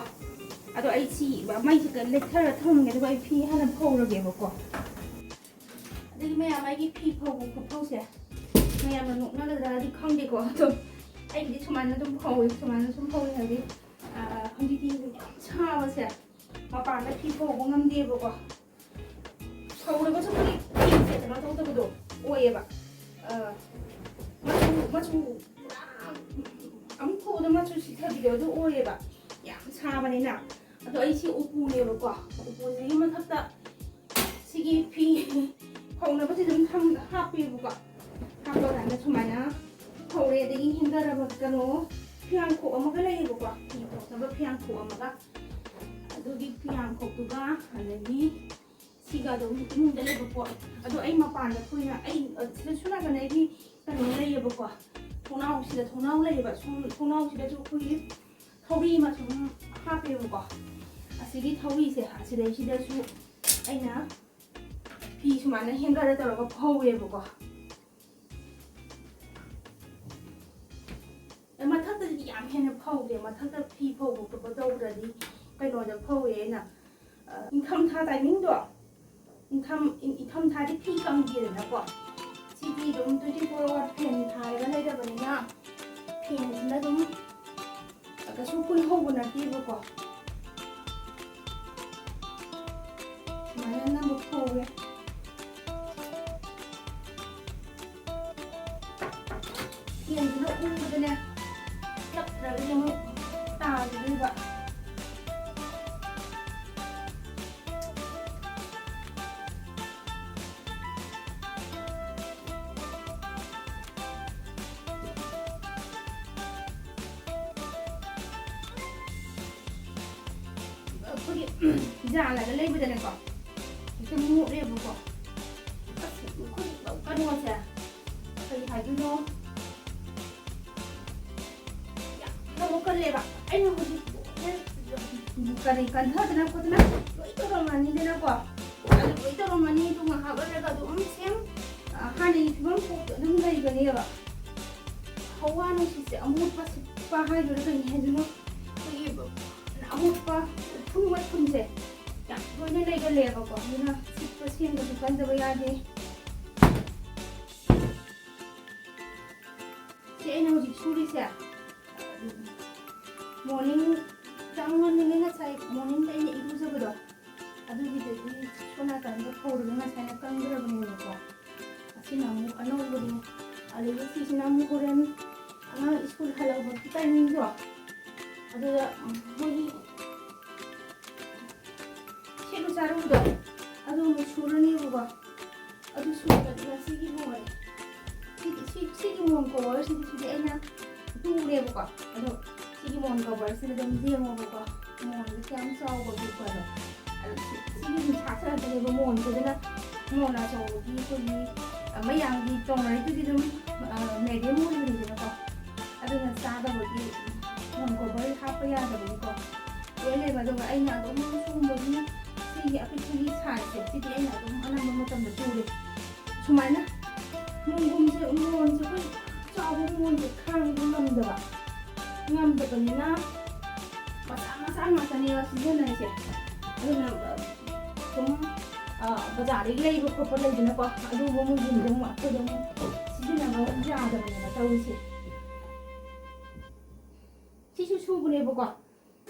ꯑꯗꯣ ꯑꯩ ꯁꯤ ꯃꯩꯁꯤꯗ ꯂꯩꯊꯔ ꯊꯝꯃꯝꯒꯦ, ꯑꯗꯨꯒ ꯑꯩ ꯐꯤ ꯍꯥꯟꯅ ꯐꯧꯔꯒꯦꯕꯀꯣ꯫ ꯑꯗꯒꯤ ꯃꯌꯥꯝ ꯑꯩꯒꯤ ꯐꯤ ꯐꯧꯕ ꯈꯨꯠꯐꯧꯁꯦ ꯃꯌꯥꯝꯅ ꯅꯣꯛꯅꯒꯗ꯭ꯔꯥꯗꯤ ꯈꯪꯗꯦꯀꯣ, ꯑꯗꯣ ꯑꯩꯒꯤꯗꯤ ꯁꯨꯃꯥꯏꯅ ꯑꯗꯨꯝ ꯐꯧꯏ, ꯁꯨꯃꯥꯏꯅ ꯁꯨꯝ ꯐꯧꯏ ꯍꯥꯏꯗꯤ, ꯑ, ꯍꯧꯖꯤꯛꯇꯤ ꯌꯥꯝ ꯁꯥꯕꯁꯦ ꯃꯄꯥꯟꯗ ꯐꯤ ꯐꯧꯕ ꯉꯝꯗꯦꯕꯀꯣ꯫ ꯐꯧꯔꯒꯁꯨ ꯑꯩꯈꯣꯏꯒꯤ ꯐꯤꯁꯦ ꯀꯩꯅꯣ ꯇꯧꯗꯕꯗꯣ ꯑꯣꯏꯌꯦꯕ꯫ ꯑ, ꯃꯆꯨ, ꯃꯆꯨ ꯄꯨꯔꯥ ꯑꯃꯨꯛ ꯐꯧꯕꯗ ꯃꯆꯨ ꯁꯤꯊꯕꯤꯗꯣ ꯑꯗꯨ ꯑꯣꯏꯌꯦꯕ, ꯌꯥꯝ ꯁꯥꯕꯅꯤꯅ꯫ ꯑꯗꯣ ꯑꯩ ꯁꯤ ꯎꯄꯨꯅꯦꯕꯀꯣ, ꯎꯄꯨꯁꯤꯒꯤ ꯃꯊꯛꯇ ꯁꯤꯒꯤ ꯐꯤ ꯐꯧꯅꯕꯁꯤ ꯑꯗꯨꯝ ꯊꯝ-, ꯍꯥꯞꯄꯦꯕꯀꯣ꯫ ꯍꯥꯞꯄ ꯀꯥꯟꯗ ꯁꯨꯃꯥꯏꯅ ꯐꯧꯔꯦ, ꯑꯗꯒꯤ ꯍꯦꯡꯒꯔ ꯑꯃ, ꯀꯩꯅꯣ, ꯐꯤꯌꯥꯡꯈꯣꯛ ꯑꯃꯒ ꯂꯩꯌꯦꯕꯀꯣ, ꯐꯤ ꯐꯧꯅꯕ ꯐꯤꯌꯥꯡꯈꯣꯛ ꯑꯃꯒ꯫ ꯑꯗꯨꯒꯤ ꯐꯤꯌꯥꯡꯈꯣꯛꯇꯨꯒ, ꯑꯗꯒꯤ ꯁꯤꯒ ꯑꯗꯨꯝ ꯏꯃꯨꯡꯗ ꯂꯩꯕ ꯄꯣꯠ꯫ ꯑꯗꯣ ꯑꯩ ꯃꯄꯥꯟꯗ ꯊꯣꯏꯅ, ꯑꯩ, ꯑ, ꯁꯤꯗꯁꯨ ꯅꯥꯀꯟꯗ ꯑꯩꯒꯤ ꯀꯩꯅꯣ ꯂꯩꯌꯦꯕꯀꯣ, ꯊꯣꯡꯅꯥꯎꯁꯤꯗ ꯊꯣꯡꯅꯥꯎ ꯂꯩꯌꯦꯕ, ꯁꯨꯝ ꯊꯣꯡꯅꯥꯎꯁꯤꯗꯁꯨ ꯑꯩꯈꯣꯏꯒꯤ ꯊꯧꯔꯤ ꯑꯃ ꯁꯨꯝ ꯍꯥꯞꯄꯦꯕꯀꯣ꯫ ꯑꯁꯤꯒꯤ ꯊꯧꯔꯤꯁꯦ ꯑꯁꯤꯗꯩꯁꯤꯗꯁꯨ ꯑꯩꯅ ꯐꯤ ꯁꯨꯃꯥꯏꯅ ꯍꯦꯡꯒꯔꯗ ꯇꯧꯔꯒ ꯐꯧꯋꯦꯕꯀꯣ꯫ ꯑꯦ, ꯃꯊꯛꯇꯗꯤ ꯌꯥꯝ ꯍꯦꯟꯅ ꯐꯧꯗꯦ, ꯃꯊꯛꯇ ꯐꯤ ꯐꯧꯕ ꯈꯣꯠꯄ ꯇꯧꯕꯗꯗꯤ ꯀꯩꯅꯣꯗ ꯐꯧꯋꯦ ꯑꯩꯅ, ꯑ, ꯏꯪꯊꯝꯊꯥ ꯇꯥꯏꯃꯤꯡꯗꯣ, ꯏꯪꯊꯝ-, ꯏꯪ-, ꯏꯪꯊꯝꯊꯥꯗꯤ ꯐꯤ ꯀꯪꯗꯦꯗꯅꯀꯣ꯫ ꯁꯤꯗꯤ ꯑꯗꯨꯝ twenty four hour fan ꯊꯥꯔꯒ ꯂꯩꯔꯕꯅꯤꯅ fanꯁꯤꯅ ꯑꯗꯨꯝ ꯀꯩꯁꯨ ꯀꯨꯏꯍꯧꯕ ꯅꯠꯇꯦꯕꯀꯣ꯫ ꯁꯨꯃꯥꯏꯅ ꯑꯅꯝꯕ ꯐꯧꯋꯦ꯫ Fanꯁꯤꯅ ꯎꯪꯕꯗꯅꯦ, ꯆꯞꯇ꯭ꯔꯒꯗꯤ ꯑꯃꯨꯛ ꯇꯥꯈꯤꯗꯣꯏꯕ꯫ ꯑꯩꯈꯣꯏꯒꯤ ꯌꯥꯜꯂꯒ ꯂꯩꯕꯗꯅꯦꯀꯣ, ꯍꯦꯛꯇ ꯃꯣꯠꯂꯦꯕꯀꯣ꯫ ꯑꯁ, ꯑꯩꯈꯣꯏ ꯀꯩꯅꯣꯁꯦ, ꯀꯔꯤ ꯍꯥꯏꯗꯣꯏꯅꯣ? ꯌꯥꯝꯅ ꯃꯣꯠꯀꯜꯂꯦꯕ꯫ ꯑꯩꯅ ꯍꯧꯖꯤꯛ ꯀꯔꯤ ꯀꯟꯊꯗꯅ ꯈꯣꯠꯇꯅ ꯂꯣꯏ ꯇꯧꯔꯝꯃꯅꯤꯗꯅꯀꯣ꯫ ꯑꯗꯨ ꯂꯣꯏ ꯇꯧꯔꯝꯃꯅꯤ, ꯑꯗꯨ ꯉꯥꯏꯍꯥꯛ ꯂꯩꯔꯒ ꯑꯗꯨꯝ same, ꯑ, ꯍꯥꯟꯅꯒꯤ ꯐꯤꯕꯝ ꯊꯣꯛꯇ ꯑꯗꯨꯝ ꯂꯩꯒꯅꯦꯕ꯫ ꯍꯋꯥ ꯅꯨꯡꯁꯤꯠꯁꯦ ꯑꯃꯣꯠꯄ ꯁꯤꯠꯄ ꯍꯥꯏꯗꯣꯏꯔꯥ ꯀꯔꯤ ꯍꯥꯏꯗꯣꯏꯅꯣ, ꯑꯩꯈꯣꯏꯒꯤ ꯑꯃꯣꯠꯄ ꯎꯐꯨꯟ ꯋꯥꯏꯐꯨꯟꯁꯦ ꯌꯥꯝ ꯂꯣꯏꯅ ꯂꯩꯒꯜꯂꯦꯕꯀꯣ꯫ ꯑꯗꯨꯅ ꯁꯤꯠꯄ ꯁꯦꯡꯕꯁꯨ ꯀꯟꯗꯕ ꯌꯥꯗꯦ꯫ ꯑꯩꯅ ꯍꯧꯖꯤꯛ ꯁꯨꯔꯤꯁꯦ, ꯃꯣꯔꯅꯤꯡ ꯆꯥꯛ ꯉꯟꯅ ꯉꯁꯥꯏ ꯃꯣꯔꯅꯤꯡꯗ ꯑꯩꯅ ꯏꯔꯨꯖꯕꯗꯣ, ꯑꯗꯨꯒꯤꯗꯒꯤ ꯁꯣꯝ ꯅꯥꯀꯟꯗ ꯐꯧꯔꯒ ꯉꯁꯥꯏꯅ ꯀꯪꯈ꯭ꯔꯕꯅꯦꯕꯀꯣ꯫ ꯑꯁꯤꯅ ꯑꯃꯨꯛ ꯑꯅꯧꯕꯅꯦ꯫ ꯑꯗꯒꯤ ꯁꯤꯁꯤꯅ ꯑꯃꯨꯛ ꯍꯣꯔꯦꯟ ꯑꯉꯥꯡ ꯁ꯭ꯀꯨꯜ ꯍꯜꯂꯛꯄꯒꯤ ꯇꯥꯏꯃꯤꯡꯗꯣ, ꯑꯗꯨꯗ ꯃꯣꯏꯒꯤ ꯁꯦꯠꯂꯨ ꯆꯥꯔꯨꯕꯗꯣ, ꯑꯗꯨ ꯑꯃꯨꯛ ꯁꯨꯔꯅꯦꯕꯀꯣ꯫ ꯑꯗꯨ ꯁꯨꯔꯒꯗꯤ ꯉꯁꯤꯒꯤ ꯂꯣꯏꯔꯦ꯫ ꯁꯤꯒꯤ, ꯁꯤ, ꯁꯤꯒꯤ ꯃꯣꯟ ꯀꯣꯕꯔꯁꯤꯗꯤ, ꯁꯤꯗꯤ ꯑꯩꯅ ꯇꯨꯔꯦꯕꯀꯣ꯫ ꯑꯗꯣ ꯁꯤꯒꯤ ꯃꯣꯟ ꯀꯣꯕꯔꯁꯤꯗ ꯑꯗꯨꯝ ꯌꯦꯡꯉꯣꯕꯀꯣ, ꯃꯣꯟꯁꯦ ꯀꯌꯥꯝ ꯆꯥꯎꯕ ꯄꯤꯛꯄꯗꯣ꯫ ꯑꯗꯣ ꯁꯤ, ꯁꯤꯒꯤ ꯁꯥꯠꯁꯦ ꯅꯠꯇꯦꯕ ꯃꯣꯟꯁꯤꯗꯅ, ꯃꯣꯟ ꯑꯆꯧꯕꯒꯤ ꯑꯩꯈꯣꯏꯒꯤ, ꯑ, ꯃꯌꯥꯝꯒꯤ ꯇꯣꯡꯅꯔꯤꯗꯨꯗꯤ ꯑꯗꯨꯝ, ꯑ, ꯃꯦꯗꯤꯌꯝ ꯑꯣꯏꯕꯅꯤꯗꯅꯀꯣ꯫ ꯑꯗꯨꯅ ꯆꯥꯗꯕꯒꯤ ꯃꯣꯟ ꯀꯣꯕꯔ ꯍꯥꯞꯄ ꯌꯥꯗꯕꯒꯤꯀꯣ꯫ ꯂꯣꯏ ꯂꯩꯕ꯫ ꯑꯗꯨꯒ ꯑꯩꯅ ꯑꯗꯨꯝ ꯁꯤꯒꯨꯝꯕꯒꯤ ꯁꯤꯒꯤ ꯑꯄꯤꯛꯄꯒꯤ ꯁꯥꯏꯖꯁꯦ, ꯁꯤꯗꯤ ꯑꯩꯅ ꯑꯗꯨꯝ ꯑꯅꯝꯕ ꯃꯇꯝꯗ ꯇꯨꯔꯦ꯫ ꯁꯨꯃꯥꯏꯅ ꯃꯣꯟꯒꯨꯝꯁꯦ, ꯃꯣꯟꯁꯦ ꯑꯩꯈꯣꯏ ꯆꯥꯎꯕ ꯃꯣꯟꯁꯦ ꯈꯥꯡꯕ ꯉꯝꯗꯕ, ꯉꯝꯗꯕꯅꯤꯅ ꯃꯆꯥ ꯃꯆꯥ ꯉꯥꯛꯇꯅꯦꯕ ꯁꯤꯖꯤꯟꯅꯔꯤꯁꯦ꯫ ꯑꯗꯨꯅ, ꯑ, ꯁꯨꯝ, ꯑ, ꯕꯖꯥꯔꯗꯒꯤ ꯂꯩꯕ ꯈꯣꯠꯄ ꯂꯩꯗꯅꯀꯣ, ꯑꯗꯨꯒꯨꯝꯕ ꯃꯣꯟꯁꯤꯡꯗꯣ ꯑꯃꯨꯛ ꯑꯩꯈꯣꯏꯗ ꯑꯃꯨꯛ ꯁꯤꯖꯤꯟꯅꯕ ꯑꯃꯨꯛ ꯌꯥꯗꯕꯅꯦꯕ ꯇꯧꯔꯤꯁꯦ꯫ ꯁꯤꯁꯨ ꯁꯨꯕꯅꯦꯕꯀꯣ꯫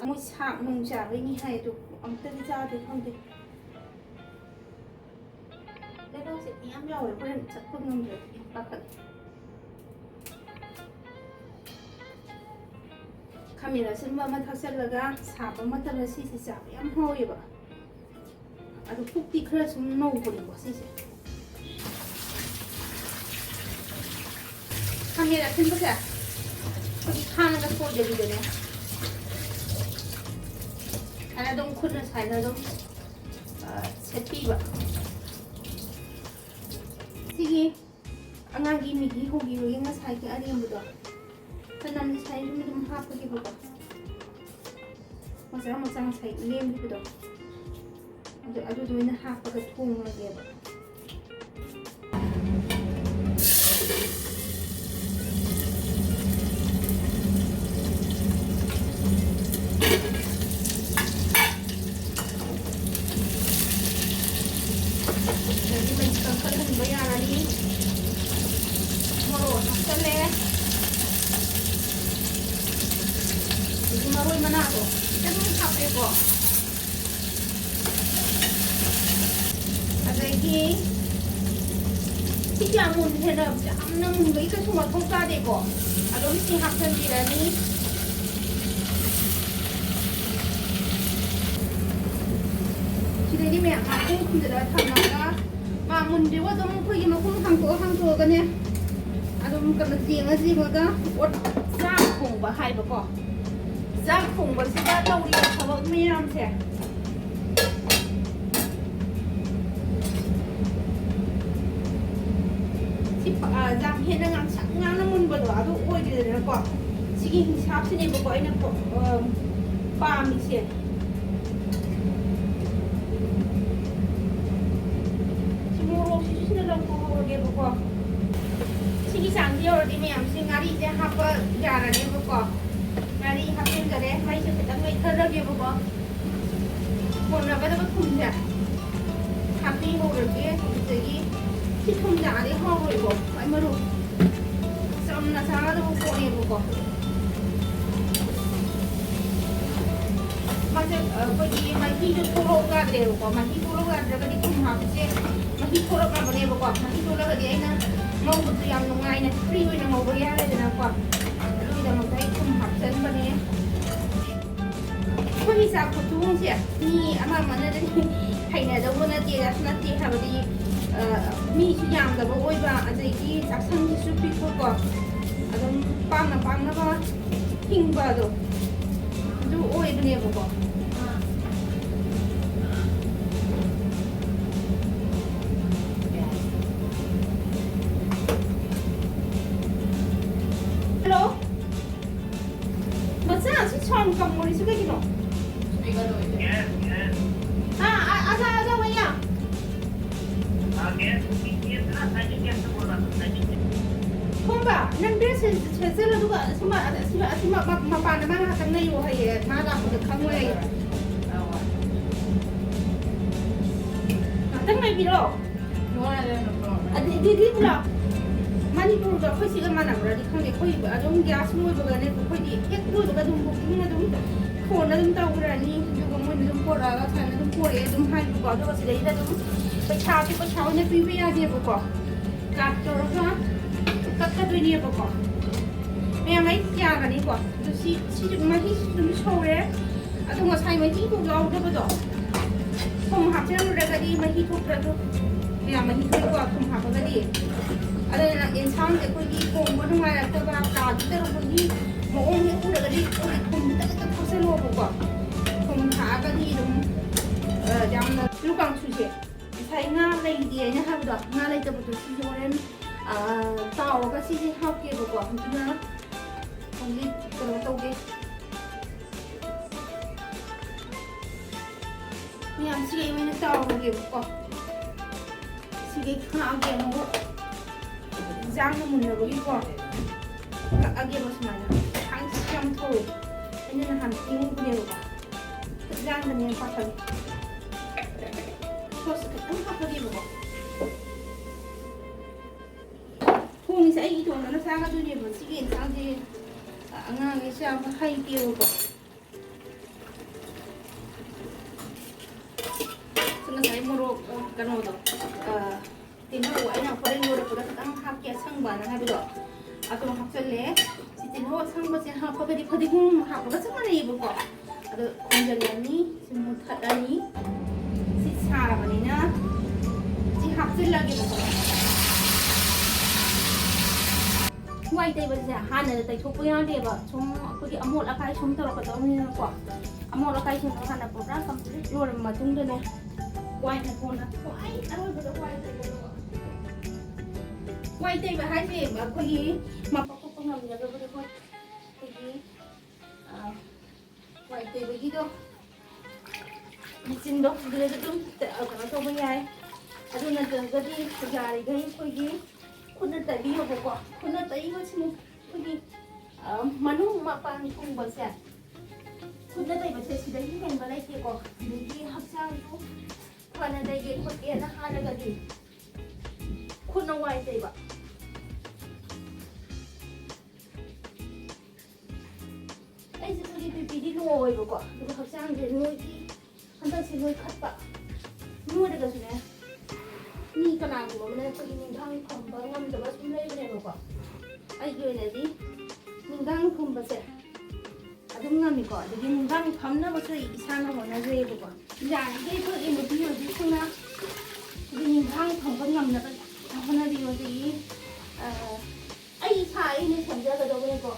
ꯃꯣꯏ ꯁꯥꯛ ꯅꯨꯡ ꯆꯥꯕꯩꯅꯤ ꯍꯥꯏ, ꯑꯗꯨ ꯑꯝꯇꯗꯤ ꯆꯥꯗꯦ, ꯈꯪꯗꯦ꯫ ꯂꯩꯕꯥꯛꯁꯦ ꯃꯌꯥꯝ ꯌꯥꯎꯋꯦ, ꯍꯣꯔꯦꯟ ꯆꯠꯄ ꯉꯝꯗ꯭ꯔꯗꯤ ꯌꯥꯝ ꯄꯥꯈꯠꯂꯦ꯫ ꯈꯥꯃꯦꯟ ꯑꯁꯤꯟꯕ ꯑꯃ ꯊꯥꯛꯆꯜꯂꯒ ꯁꯥꯕ ꯃꯇꯝꯗ ꯁꯤꯁꯦ ꯆꯥꯕ ꯌꯥꯝ ꯍꯥꯎꯋꯦꯕ꯫ ꯑꯗꯨ ꯄꯨꯛꯇꯤ ꯈꯔ ꯁꯨꯝ ꯅꯧꯕꯅꯦꯀꯣ ꯁꯤꯁꯦ꯫ ꯈꯥꯃꯦꯟ ꯑꯁꯤꯟꯕꯁꯦ ꯑꯩꯈꯣꯏꯒꯤ ꯈꯥꯡꯗ ꯁꯣꯏꯗꯕꯤꯗꯅꯦ, ꯁꯨꯃꯥꯏꯅ ꯑꯗꯨꯝ ꯈꯨꯠꯅ ꯁꯨꯃꯥꯏꯅ ꯑꯗꯨꯝ, ꯑ, ꯁꯦꯠꯄꯤꯕ꯫ ꯁꯤꯒꯤ ꯑꯉꯥꯡꯒꯤ ꯃꯤꯒꯤ ꯍꯧꯕꯤꯕꯒꯤ ꯉꯁꯥꯏꯒꯤ ꯑꯔꯦꯝꯕꯗꯣ, ꯆꯅꯝꯁꯦ ꯁꯨꯃꯥꯏꯅ ꯑꯗꯨꯝ ꯍꯥꯞꯄꯒꯦꯕꯀꯣ꯫ ꯃꯆꯥ ꯃꯆꯥ ꯉꯁꯥꯏ ꯂꯦꯝꯈꯤꯕꯗꯣ, ꯑꯗꯨ, ꯑꯗꯨꯗꯣ ꯑꯣꯏꯅ ꯍꯥꯞꯄꯒ ꯊꯣꯡꯉꯒꯦꯕ꯫ ꯑꯗꯒꯤ ꯃꯩꯁꯤ ꯀꯟꯈꯠꯍꯟꯕ ꯌꯥꯔꯅꯤ꯫ ꯃꯣꯔꯣꯛ ꯍꯥꯞꯆꯜꯂꯦ꯫ ꯃꯅꯥꯗꯣ ꯈꯤꯇꯪ ꯍꯥꯞꯄꯦꯀꯣ꯫ ꯑꯗꯒꯤ ꯁꯤ ꯀꯌꯥꯝ ꯃꯨꯟ-, ꯍꯦꯟꯅ ꯌꯥꯝꯅ ꯃꯨꯟꯕꯒꯤ ꯀꯩꯁꯨ ꯃꯊꯧ ꯇꯥꯗꯦꯀꯣ꯫ ꯑꯗꯨꯝ ꯁꯤ ꯍꯥꯞꯆꯤꯟꯕꯤꯔꯅꯤ꯫ ꯁꯤꯗꯩꯗꯤ ꯃꯌꯥꯝ ꯉꯥꯏꯍꯥꯛꯇꯪ ꯈꯨꯝꯖꯤꯜꯂꯒ ꯊꯝꯃꯒ ꯃꯥ ꯃꯨꯟꯗ꯭ꯔꯤꯕ ꯑꯗꯨꯝ ꯑꯩꯈꯣꯏꯒꯤ ꯃꯈꯨꯝ ꯍꯥꯡꯇꯣꯛꯑ ꯍꯥꯡꯇꯣꯛꯑꯒꯅꯦ ꯑꯗꯨꯝ ꯀꯩꯅꯣ ꯌꯦꯡꯉ ꯌꯦꯡꯉꯒ ꯑꯣꯠ ꯆꯥꯛ ꯊꯣꯡꯕ ꯍꯥꯏꯕꯀꯣ꯫ ꯆꯥꯛ ꯊꯣꯡꯕꯁꯤꯗ ꯇꯧꯔꯤꯕ ꯊꯕꯛ ꯃꯌꯥꯝꯁꯦ꯫ ꯁꯤ ꯄ-, ꯑ, ꯌꯥꯝ ꯍꯦꯟꯅ ꯉꯥꯡꯁꯪ ꯉꯥꯡꯅ ꯃꯨꯟꯕꯗꯣ ꯑꯗꯨ ꯑꯣꯏꯗ꯭ꯔꯦꯗꯅꯀꯣ꯫ ꯁꯤꯒꯤ ꯍꯤꯡꯁꯥꯞꯁꯤꯅꯦꯕꯀꯣ ꯑꯩꯅ ꯄ-, ꯑ, ꯄꯥꯝꯃꯤꯁꯦ꯫ ꯁꯤ ꯃꯣꯔꯣꯛꯁꯤꯁꯨ ꯁꯤꯗ ꯂꯧꯊꯣꯛꯍꯧꯔꯒꯦꯕꯀꯣ꯫ ꯁꯤꯒꯤ ꯆꯥꯡꯁꯤ ꯌꯧꯔꯗꯤ ꯃꯌꯥꯝꯁꯤ ꯉꯥꯔꯤꯁꯦ ꯍꯥꯞꯄ ꯌꯥꯔꯅꯦꯕꯀꯣ꯫ ꯉꯥꯔꯤ ꯍꯥꯞꯆꯤꯟꯖꯔꯦ꯫ ꯃꯩꯁꯦ ꯈꯤꯇꯪ ꯂꯩꯊꯔꯒꯦꯕꯀꯣ꯫ ꯀꯣꯟꯅꯒꯗꯕ ꯊꯨꯝꯁꯦ ꯍꯥꯞꯄꯤꯍꯧꯔꯒꯦ꯫ ꯑꯗꯨꯗꯒꯤ ꯁꯤ ꯊꯨꯝ ꯌꯥꯛꯑꯗꯤ ꯍꯥꯎꯔꯣꯏꯀꯣ꯫ ꯈ꯭ꯋꯥꯏ ꯃꯔꯨ ꯆꯝꯅ ꯆꯥꯒꯗꯕ ꯄꯣꯠꯅꯦꯕꯀꯣ꯫ ꯃꯥꯁꯦ, ꯑ, ꯑꯩꯈꯣꯏꯒꯤ ꯃꯍꯤꯗꯣ ꯊꯣꯛꯂꯛꯑꯣ ꯌꯥꯗ꯭ꯔꯦꯕꯀꯣ꯫ ꯃꯍꯤ ꯊꯣꯛꯂꯛꯑꯣ ꯌꯥꯗ꯭ꯔꯒꯗꯤ ꯊꯨꯝ ꯍꯥꯞꯄꯁꯦ ꯃꯍꯤ ꯊꯣꯛꯂꯛꯅꯕꯅꯦꯕꯀꯣ꯫ ꯃꯍꯤ ꯊꯣꯛꯂꯛꯑꯒꯗꯤ ꯑꯩꯅ ꯉꯧꯕꯗꯨ ꯌꯥꯝ ꯅꯨꯡꯉꯥꯏꯅ free ꯑꯣꯏꯅ ꯉꯧꯕ ꯌꯥꯔꯦꯗꯅꯀꯣ꯫ ꯑꯗꯨꯒꯤꯗꯃꯛꯇ ꯑꯩ ꯊꯨꯝ ꯍꯥꯞꯆꯟꯕꯅꯦ꯫ ꯑꯩꯈꯣꯏꯒꯤ ꯆꯥꯛ ꯈꯨꯊꯣꯡꯁꯦ ꯃꯤ ꯑꯃ ꯑꯃꯅꯗꯤ ꯍꯩꯅꯗꯧꯕ ꯅꯠꯇꯦ, ꯅꯠꯇꯦ ꯍꯥꯏꯕꯗꯤ, ꯑ, ꯃꯤꯁꯨ ꯌꯥꯝꯗꯕ ꯑꯣꯏꯕ, ꯑꯗꯒꯤ ꯆꯥꯛꯁꯪꯁꯤꯁꯨ ꯄꯤꯛꯄꯀꯣ, ꯑꯗꯨꯝ ꯄꯥꯝꯅ ꯄꯥꯝꯅꯕ ꯍꯤꯡꯕ ꯑꯗꯣ ꯑꯗꯨ ꯑꯣꯏꯕꯅꯦꯕꯀꯣ꯫ ꯍꯜꯂꯣ꯫ ꯃꯆꯥ, ꯑꯁꯤ sound ꯀꯝꯃꯣꯔꯤꯁꯤ ꯀꯩꯒꯤꯅꯣ? ꯑꯥ, ꯑꯥ, ꯑꯥ, ꯑꯥ, ꯑꯥ, ꯃꯌꯥ꯫ ꯈꯣꯝꯕ, ꯅꯪ dress ꯁꯦ-, ꯁꯦꯠꯆꯜꯂꯣ, ꯑꯗꯨꯒ ꯑꯁꯤ ꯃ-, ꯑꯁꯤ ꯃ-, ꯑꯁꯤ ꯃ-, ꯃ-, ꯃꯄꯥꯟꯗ ꯃꯥ ꯉꯥꯏꯍꯥꯛꯇꯪ ꯂꯩꯌꯣ ꯍꯥꯏꯌꯦ, ꯃꯥ ꯂꯥꯛꯄꯗ ꯈꯪꯉꯣꯏ ꯍꯥꯏꯌꯦ꯫ ꯉꯥꯏꯍꯥꯛꯇꯪ ꯂꯩꯕꯤꯔꯣ꯫ ꯑꯗꯨ, ꯑꯗꯨꯗꯤ ꯄꯨꯂꯞ꯫ ꯃꯅꯤꯄꯨꯔꯒ ꯑꯩꯈꯣꯏ ꯁꯤꯒ ꯃꯥꯟꯅꯕ꯭ꯔꯗꯤ ꯈꯪꯗꯦ꯫ ꯑꯩꯈꯣꯏ ꯑꯗꯨꯝ ꯒ꯭ꯌꯥꯁ ꯂꯣꯏꯕꯒꯅꯦ, ꯑꯩꯈꯣꯏꯗꯤ ꯍꯦꯛ ꯂꯣꯏꯕꯒ ꯑꯗꯨꯝ ꯕꯨꯀꯤꯡ ꯑꯗꯨꯝ ꯐꯣꯟꯗ ꯑꯗꯨꯝ ꯇꯧꯈ꯭ꯔꯅꯤ, ꯑꯗꯨꯒ ꯃꯣꯏꯅ ꯑꯗꯨꯝ ꯄꯣꯔꯛꯑꯒ ꯁꯨꯃꯥꯏꯅ ꯑꯗꯨꯝ ꯄꯣꯔꯛꯑꯦ ꯑꯗꯨꯝ ꯍꯥꯏꯕꯀꯣ꯫ ꯑꯗꯨꯒ ꯁꯤꯗꯩꯗ ꯑꯗꯨꯝ ꯄꯩꯁꯥꯁꯨ ꯄꯩꯁꯥ ꯑꯣꯏꯅ ꯄꯤꯕ ꯌꯥꯗꯦꯕꯀꯣ, ꯀꯥꯔꯠ ꯇꯧꯔꯒ ꯀꯛꯀꯗꯣꯏꯅꯦꯕꯀꯣ꯫ ꯃꯌꯥꯝ ꯑꯩ ꯌꯥꯒꯅꯤꯀꯣ꯫ ꯑꯗꯨ ꯁꯤ ꯁꯤꯁꯨ ꯃꯍꯤꯁꯨ ꯑꯗꯨꯝ ꯁꯧꯔꯦ꯫ ꯑꯗꯣ ꯉꯁꯥꯏ ꯃꯍꯤꯗꯨ ꯌꯥꯎꯗꯕꯗꯣ, ꯊꯨꯝ ꯍꯥꯞꯆꯤꯜꯂꯨꯔꯒꯗꯤ ꯃꯍꯤ ꯊꯣꯛꯇ꯭ꯔꯁꯨ ꯃꯌꯥꯝ ꯃꯍꯤ ꯊꯣꯛꯏꯀꯣ, ꯊꯨꯝ ꯍꯥꯞꯄꯒꯗꯤ꯫ ꯑꯗꯨꯅ ꯌꯦꯟꯁꯥꯡꯁꯦ ꯑꯩꯈꯣꯏꯒꯤ ꯊꯣꯡꯕ ꯅꯨꯡꯉꯥꯏꯔꯛꯇꯕ, ꯀꯥꯗꯤ ꯇꯧꯔꯛꯄꯒꯤ ꯃꯑꯣꯡ ꯍꯦꯛ ꯎꯔꯒꯗꯤ ꯑꯩꯈꯣꯏꯒꯤ ꯊꯨꯝ ꯈꯤꯇꯪ ꯈꯤꯇꯪ ꯊꯥꯛꯆꯜꯂꯣꯕꯀꯣ꯫ ꯊꯨꯝ ꯊꯥꯛꯑꯒꯗꯤ ꯑꯗꯨꯝ, ꯑ, ꯌꯥꯝꯅ ꯑꯂꯨ ꯀꯥꯡꯁꯨꯁꯦ ꯉꯁꯥꯏ ꯉꯥ ꯂꯩꯇꯦ ꯍꯥꯏꯅ ꯍꯥꯏꯕꯗꯣ, ꯉꯥ ꯂꯩꯇꯕꯗꯣ ꯁꯤꯁꯦ ꯍꯣꯔꯦꯟ, ꯑ, ꯇꯥꯎꯔꯒ ꯁꯤꯁꯦ ꯍꯥꯞꯀꯦꯕꯀꯣ꯫ ꯑꯗꯨꯅ ꯍꯧꯖꯤꯛ ꯀꯩꯅꯣ ꯇꯧꯒꯦ꯫ ꯃꯌꯥꯝ ꯁꯤꯒꯩ ꯑꯣꯏꯅ ꯇꯥꯎꯔꯒꯦꯕꯀꯣ꯫ ꯁꯤꯒꯩ ꯈꯥꯛꯑꯒꯦ ꯑꯃꯨꯛ꯫ ꯏꯟꯖꯥꯡꯅ ꯃꯨꯟꯅꯕꯒꯤꯀꯣ꯫ ꯀꯛꯑꯒꯦꯕ ꯁꯨꯃꯥꯏꯅ꯫ ꯊꯥꯡꯁꯤ ꯌꯥꯝ ꯊꯧꯋꯦ꯫ ꯑꯩꯅ ꯅꯍꯥꯟ ꯐꯦꯡꯉꯨꯕꯅꯦꯕꯀꯣ꯫ ꯈꯨꯠ ꯌꯥꯡꯗꯅꯦ ꯄꯥꯈꯠꯂꯤ꯫ ꯁꯣꯁ ꯈꯤꯇꯪ ꯍꯥꯞꯄꯒꯦꯕꯀꯣ꯫ ꯊꯣꯡꯉꯤꯁꯦ ꯑꯩ ꯏꯇꯣꯝꯇꯅ ꯆꯥꯒꯗꯣꯏꯅꯦꯕ꯫ ꯁꯤꯒꯤ ꯌꯦꯟꯁꯥꯡꯁꯦ ꯑꯉꯥꯡꯈꯩꯁꯨ ꯌꯥꯝ ꯍꯩꯇꯦꯕꯀꯣ꯫ ꯁꯤ ꯉꯁꯥꯏ ꯃꯣꯔꯣꯛ, ꯑ, ꯀꯩꯅꯣꯗꯣ, ꯑ, ꯇꯤꯜꯍꯧ ꯑꯩꯅ ꯍꯣꯔꯦꯟ ꯂꯣꯏꯔꯛꯄꯗ ꯈꯤꯇꯪ ꯍꯥꯞꯀꯦ ꯑꯁꯪꯕꯅ ꯍꯥꯏꯕꯗꯣ, ꯑꯗꯣ ꯍꯥꯞꯆꯜꯂꯦ꯫ ꯁꯤ ꯇꯤꯜꯍꯧ ꯑꯁꯪꯕꯁꯦ ꯍꯥꯞꯄꯒꯗꯤ ꯐꯗꯤꯒꯣꯝ ꯍꯥꯞꯄꯒ ꯆꯞ ꯃꯥꯟꯅꯩꯌꯦꯕꯀꯣ꯫ ꯑꯗꯣ ꯊꯣꯡꯖꯤꯜꯂꯅꯤ, ꯁꯤ ꯃꯨꯊꯠꯂꯅꯤ꯫ ꯁꯤ ꯁꯥꯔꯕꯅꯤꯅ ꯁꯤ ꯍꯥꯞꯆꯤꯜꯂꯒꯦꯕꯀꯣ꯫ ꯋꯥꯏ ꯇꯩꯕꯁꯦ ꯍꯥꯟꯅ ꯇꯩꯊꯣꯛꯄ ꯌꯥꯗꯦꯕ꯫ ꯁꯨꯝ ꯑꯩꯈꯣꯏꯒꯤ ꯑꯃꯣꯠ ꯑꯀꯥꯏ ꯁꯨꯝ ꯇꯧꯔꯛꯀꯗꯧꯅꯤꯅꯀꯣ꯫ ꯑꯃꯣꯠ ꯑꯀꯥꯏꯁꯤꯡꯗꯣ ꯍꯥꯟꯅ ꯄꯨꯔꯥ complete ꯂꯣꯏꯔꯕ ꯃꯇꯨꯡꯗꯅꯦ, ꯋꯥꯏꯅ ꯀꯣꯟꯅ ꯈ꯭ꯋꯥꯏ ꯑꯔꯣꯏꯕꯗ ꯋꯥꯏ ꯇꯩꯕꯗꯣ꯫ ꯋꯥꯏ ꯇꯩꯕ ꯍꯥꯏꯁꯦ ꯑꯩꯈꯣꯏꯒꯤ ꯃꯄꯥ ꯀꯨꯞꯄ ꯉꯝꯅꯗꯕꯗꯣ ꯑꯩꯈꯣꯏ, ꯑꯩꯈꯣꯏꯒꯤ, ꯑ, ꯋꯥꯏ ꯇꯩꯕꯒꯤꯗꯣ, ꯃꯦꯆꯤꯟꯗꯣ ꯑꯗꯨꯗꯁꯨ ꯑꯗꯨꯝ ꯇ-, ꯀꯩꯅꯣ ꯇꯧꯕ ꯌꯥꯏ꯫ ꯑꯗꯨ ꯅꯠꯇ꯭ꯔꯒꯗꯤ ꯌꯥꯔꯤꯈꯩ ꯑꯩꯈꯣꯏꯒꯤ ꯈꯨꯠꯅ ꯇꯩꯕꯤꯌꯣꯕꯀꯣ꯫ ꯈꯨꯠꯅ ꯇꯩꯕꯁꯤꯅ ꯑꯩꯈꯣꯏꯒꯤ, ꯑ, ꯃꯅꯨꯡ ꯃꯄꯥꯟ ꯊꯨꯡꯕꯁꯦ ꯈꯨꯠꯅ ꯇꯩꯕꯁꯦ ꯁꯤꯗꯒꯤ ꯍꯦꯟꯕ ꯂꯩꯇꯦꯀꯣ꯫ ꯑꯗꯒꯤ ꯍꯛꯆꯥꯡꯁꯨ ꯐꯅ ꯂꯩꯒꯦ ꯈꯣꯠꯀꯦꯅ ꯍꯥꯏꯔꯒꯗꯤ ꯈꯨꯠꯅ ꯋꯥꯏ ꯇꯩꯕ꯫ ꯂꯣ ꯑꯣꯏꯕꯀꯣ, ꯑꯗꯨꯒ ꯍꯛꯆꯥꯡꯁꯦ ꯅꯣꯏꯈꯤ꯫ ꯍꯟꯗꯛꯁꯦ ꯅꯣꯏꯈꯠꯄ꯫ ꯅꯣꯏꯔꯒꯁꯨꯅꯦ, ꯃꯤ ꯀꯅꯥꯒꯨꯝꯕ ꯑꯃꯅ ꯑꯩꯈꯣꯏꯒꯤ ꯅꯤꯡꯈꯥꯡ ꯐꯝꯕ ꯉꯝꯗꯕ ꯁꯨꯝ ꯂꯩꯕꯅꯦꯕꯀꯣ꯫ ꯑꯩꯒꯤ ꯑꯣꯏꯅꯗꯤ ꯅꯤꯡꯈꯥꯡ ꯐꯝꯕꯁꯦ ꯑꯗꯨꯝ ꯉꯝꯃꯤꯀꯣ꯫ ꯑꯗꯒꯤ ꯅꯤꯡꯈꯥꯡ ꯐꯝꯅꯕꯁꯨ ꯑꯩ ꯏꯁꯥꯅ ꯍꯣꯠꯅꯖꯩꯌꯦꯕꯀꯣ꯫ ꯌꯥꯔꯤꯈꯩ ꯑꯩꯈꯣꯏꯒꯤ ꯅꯨꯄꯤ ꯑꯣꯏꯕꯤꯁꯤꯡꯅ ꯑꯩꯈꯣꯏꯒꯤ ꯅꯤꯡꯈꯥꯡ ꯐꯝꯕ ꯉꯝꯅꯕ ꯍꯣꯠꯅꯕꯤꯌꯨ꯫ ꯑꯗꯒꯤ, ꯑ, ꯑꯩ ꯏꯁꯥ ꯑꯩꯅ ꯁꯦꯝꯖꯒꯗꯧꯕꯅꯦꯀꯣ꯫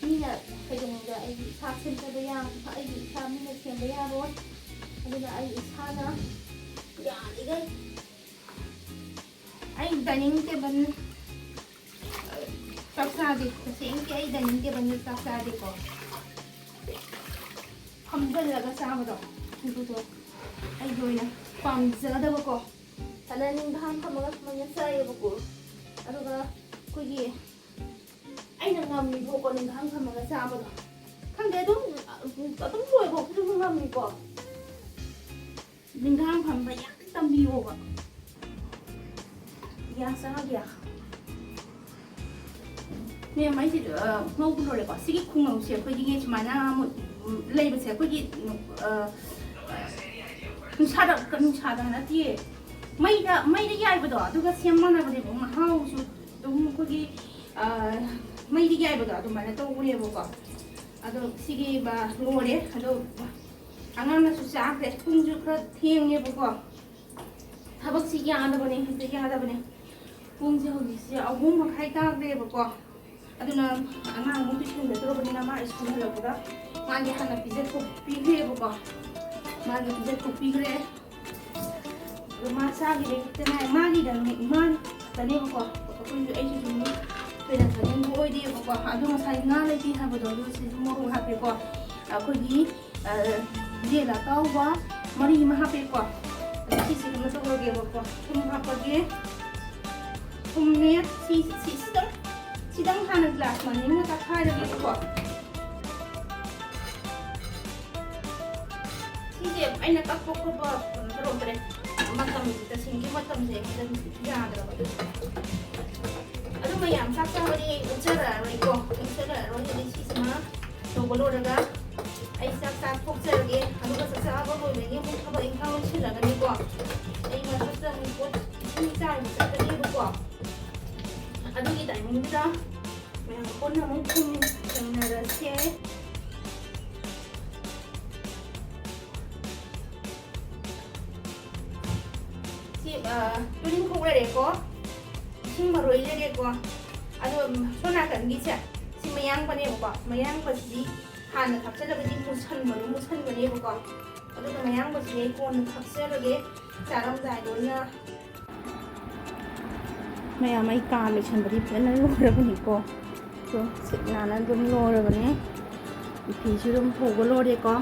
ꯃꯤꯅ ꯀꯩꯗꯧꯅꯨꯡꯗ ꯑꯩꯒꯤ ꯏꯁꯥ ꯁꯦꯝꯖꯕ ꯌꯥ-, ꯑꯩꯒꯤ ꯏꯁꯥ ꯃꯤꯅ ꯁꯦꯝꯕ ꯌꯥꯔꯣꯏ꯫ ꯑꯗꯨꯅ ꯑꯩ ꯏꯁꯥꯅ ꯌꯥꯔꯤꯈꯩ ꯑꯩ dining table, ꯑ, ꯆꯥꯛ ꯆꯥꯗꯦ꯫ ꯇꯁꯦꯡꯀꯤ ꯑꯩ dining tableꯗ ꯆꯥꯛ ꯆꯥꯗꯦꯀꯣ꯫ ꯐꯝꯖꯜꯂꯒ ꯆꯥꯕꯗꯣ, ꯑꯗꯨꯗꯣ ꯑꯩꯒꯤ ꯑꯣꯏꯅ ꯄꯥꯝꯖꯗꯕꯀꯣ꯫ ꯐꯅ ꯅꯤꯡꯈꯥꯡ ꯐꯝꯃꯒ ꯁꯨꯃꯥꯏꯅ ꯆꯥꯏꯌꯦꯕꯀꯣ꯫ ꯑꯗꯨꯒ ꯑꯩꯈꯣꯏꯒꯤ ꯑꯩꯅ ꯉꯝꯃꯤꯕꯀꯣ ꯅꯤꯡꯈꯥꯡ ꯐꯝꯃꯒ ꯆꯥꯕꯗꯣ꯫ ꯈꯪꯗꯦ, ꯑꯗꯨꯝ, ꯑꯗꯨꯝ ꯂꯣꯏꯐꯥꯎ ꯑꯗꯨꯝ ꯉꯝꯃꯤꯀꯣ꯫ ꯅꯤꯡꯈꯥꯡ ꯐꯝꯕ ꯌꯥꯝ ꯇꯝꯕꯤꯌꯣꯕ꯫ ꯌꯥ ꯆꯥꯒꯦ꯫ ꯃꯦꯝ, ꯑꯩꯁꯦ, ꯑ, ꯉꯧꯕ ꯂꯣꯏꯔꯦꯀꯣ꯫ ꯁꯤꯒꯤ ꯈꯨꯉꯧꯁꯦ ꯑꯩꯈꯣꯏꯒꯤ ꯁꯨꯃꯥꯏꯅ ꯑꯃꯨꯛ, ꯎꯝ, ꯂꯩꯕꯁꯦ ꯑꯩꯈꯣꯏꯒꯤ, ꯑ, ꯅꯨꯡꯁꯥꯗ, ꯅꯨꯡꯁꯥꯗ ꯅꯠꯇꯦ, ꯃꯩꯗ, ꯃꯩꯗ ꯌꯥꯏꯕꯗꯣ ꯑꯗꯨꯒ ꯁꯦꯝ ꯃꯥꯟꯅꯕꯅꯦꯕ꯫ ꯃꯍꯥꯎꯁꯨ ꯑꯗꯨꯝ ꯑꯩꯈꯣꯏꯒꯤ, ꯑ, ꯃꯩꯗ ꯌꯥꯏꯕꯗꯣ ꯑꯗꯨꯃꯥꯏꯅ ꯇꯧꯕꯅꯦꯕꯀꯣ꯫ ꯑꯗꯣ ꯁꯤꯒꯤ ꯃ-, ꯂꯣꯏꯔꯦ꯫ ꯑꯗꯣ ꯑꯉꯥꯡꯅꯁꯨ ꯆꯥꯈ꯭ꯔꯦ꯫ ꯄꯨꯡꯁꯨ ꯈꯔ ꯊꯦꯡꯉꯦꯕꯀꯣ꯫ ꯊꯕꯛꯁꯤ ꯌꯥꯗꯕꯅꯦ, ꯍꯦꯛꯇ ꯌꯥꯗꯕꯅꯦ꯫ ꯄꯨꯡꯁꯦ ꯍꯧꯖꯤꯛꯁꯦ ꯑꯍꯨꯝ ꯃꯈꯥꯏ ꯇꯥꯈ꯭ꯔꯦꯕꯀꯣ꯫ ꯑꯗꯨꯅ ꯑꯉꯥꯡ ꯑꯃꯨꯛ tuition ꯆꯠꯇꯧꯔꯕꯅꯤꯅ ꯃꯥ school ꯍꯜꯂꯛꯄꯗ ꯃꯥꯒꯤ ꯍꯥꯟꯅ ꯄꯤꯖꯊꯣꯛꯄꯤꯈ꯭ꯔꯦꯕꯀꯣ꯫ ꯃꯥꯒꯤ ꯄꯤꯖꯊꯣꯛꯄꯤꯈ꯭ꯔꯦ꯫ ꯑꯗꯣ ꯃꯥ ꯆꯥꯈꯤꯕꯩ ꯈꯛꯇ ꯉꯥꯏ-, ꯃꯥꯒꯤꯗꯪꯅꯦ, ꯏꯃꯥꯒꯤ ꯈꯛꯇꯅꯦꯕꯀꯣ꯫ ꯑꯩꯈꯣꯏꯁꯨ, ꯑꯩꯁꯨ ꯁꯨꯝ ꯊꯣꯏꯅ ꯆꯥꯅꯤꯡꯕ ꯑꯣꯏꯗꯦꯕꯀꯣ꯫ ꯑꯗꯣ ꯉꯁꯥꯏ ꯉꯥ ꯂꯩꯇꯦ ꯍꯥꯏꯕꯗꯣ, ꯑꯗꯨ ꯁꯤꯁꯨ ꯃꯣꯔꯣꯛ ꯍꯥꯞꯄꯦꯀꯣ꯫ ꯑꯩꯈꯣꯏꯒꯤ, ꯑ, ꯌꯦꯟ ꯑꯇꯥꯎꯕ ꯃꯔꯤ ꯑꯃ ꯍꯥꯞꯄꯦꯀꯣ꯫ ꯑꯗꯣ ꯁꯤꯁꯦ ꯀꯩꯅꯣ ꯇꯧꯔꯒꯦꯕꯀꯣ꯫ ꯊꯨꯝ ꯍꯥꯞꯄꯒꯦ꯫ ꯊꯨꯝꯅꯦ꯫ ꯁꯤ, ꯁꯤ, ꯁꯤꯗꯪ, ꯁꯤꯗꯪ ꯍꯥꯟꯅ glass ꯃꯅꯤꯡꯅ ꯇꯛꯈꯥꯏꯔꯒꯦꯕꯀꯣ꯫ ꯁꯤꯁꯦ ꯑꯩꯅ ꯀꯛꯄ ꯈꯣꯠꯄ ꯀꯩꯅꯣ ꯇꯧꯔꯛꯇ꯭ꯔꯦ꯫ ꯃꯇꯝ, ꯇꯁꯦꯡꯒꯤ ꯃꯇꯝꯁꯦ ꯑꯩꯉꯣꯟꯗ ꯌꯥꯗ꯭ꯔꯕ꯫ ꯑꯗꯨ ꯃꯌꯥꯝ ꯆꯥꯛ ꯆꯥꯕꯗꯤ ꯑꯩ ꯎꯠꯆꯔꯛꯑꯔꯣꯏꯀꯣ꯫ ꯎꯠꯆꯔꯛꯑꯔꯣꯏ꯫ ꯍꯥꯏꯗꯤ ꯁꯤꯁꯤꯃ ꯇꯧꯕ ꯂꯣꯏꯔꯒ ꯑꯩ ꯆꯥꯛ ꯆꯥꯊꯣꯛꯆꯔꯒꯦ, ꯑꯗꯨꯒ ꯆꯥꯛ ꯆꯥꯕ ꯂꯣꯏꯕꯒꯤ ꯑꯃꯨꯛ ꯊꯕꯛ ꯏꯪꯈꯥꯡ ꯂꯣꯏꯁꯤꯜꯂꯒꯅꯤꯀꯣ꯫ ꯑꯩ ꯃꯊꯛꯇ ꯑꯃꯨꯛ ꯄꯣꯠ ꯏꯁꯤꯡ ꯆꯥꯏꯕ ꯆꯠꯀꯅꯦꯕꯀꯣ꯫ ꯑꯗꯨꯒꯤ timingꯗꯨꯗ ꯃꯌꯥꯝ ꯄꯨꯟꯅ ꯑꯃꯨꯛ ꯊꯨꯝ ꯆꯥꯏꯅꯔꯁꯦ꯫ ꯁꯤ, ꯑ, ꯇꯨꯅꯤꯡꯈꯣꯛ ꯂꯩꯔꯦꯀꯣ, ꯏꯁꯤꯡ ꯃꯔꯣꯏ ꯂꯩꯔꯦꯀꯣ, ꯑꯗꯣ ꯁꯣꯝ ꯅꯥꯀꯟꯒꯤꯁꯦ, ꯁꯤ ꯃꯌꯥꯡꯕꯅꯦꯕꯀꯣ꯫ ꯃꯌꯥꯡꯕꯁꯤꯗꯤ ꯍꯥꯟꯅ ꯊꯥꯛꯆꯜꯂꯒꯗꯤ ꯃꯨꯁꯟꯕꯗꯣ ꯃꯨꯁꯟꯕꯅꯦꯕꯀꯣ꯫ ꯑꯗꯨꯅ ꯃꯌꯥꯡꯕꯁꯤꯗꯤ ꯑꯩ ꯀꯣꯟꯅ ꯊꯥꯛꯆꯔꯒꯦ, ꯆꯥꯔꯝꯗꯥꯏꯗ ꯑꯣꯏꯅ꯫ ꯃꯌꯥꯝ, ꯑꯩ ꯀꯥ ꯂꯣꯏꯁꯟꯕꯗꯤ ꯐꯖꯅ ꯂꯣꯏꯔꯕꯅꯤꯀꯣ꯫ ꯑꯗꯣ ꯁꯤꯠ ꯅꯥꯟꯅ ꯑꯗꯨꯝ ꯂꯣꯏꯔꯕꯅꯦ꯫ ꯐꯤꯁꯨ ꯑꯗꯨꯝ ꯐꯧꯕ ꯂꯣꯏꯔꯦꯀꯣ꯫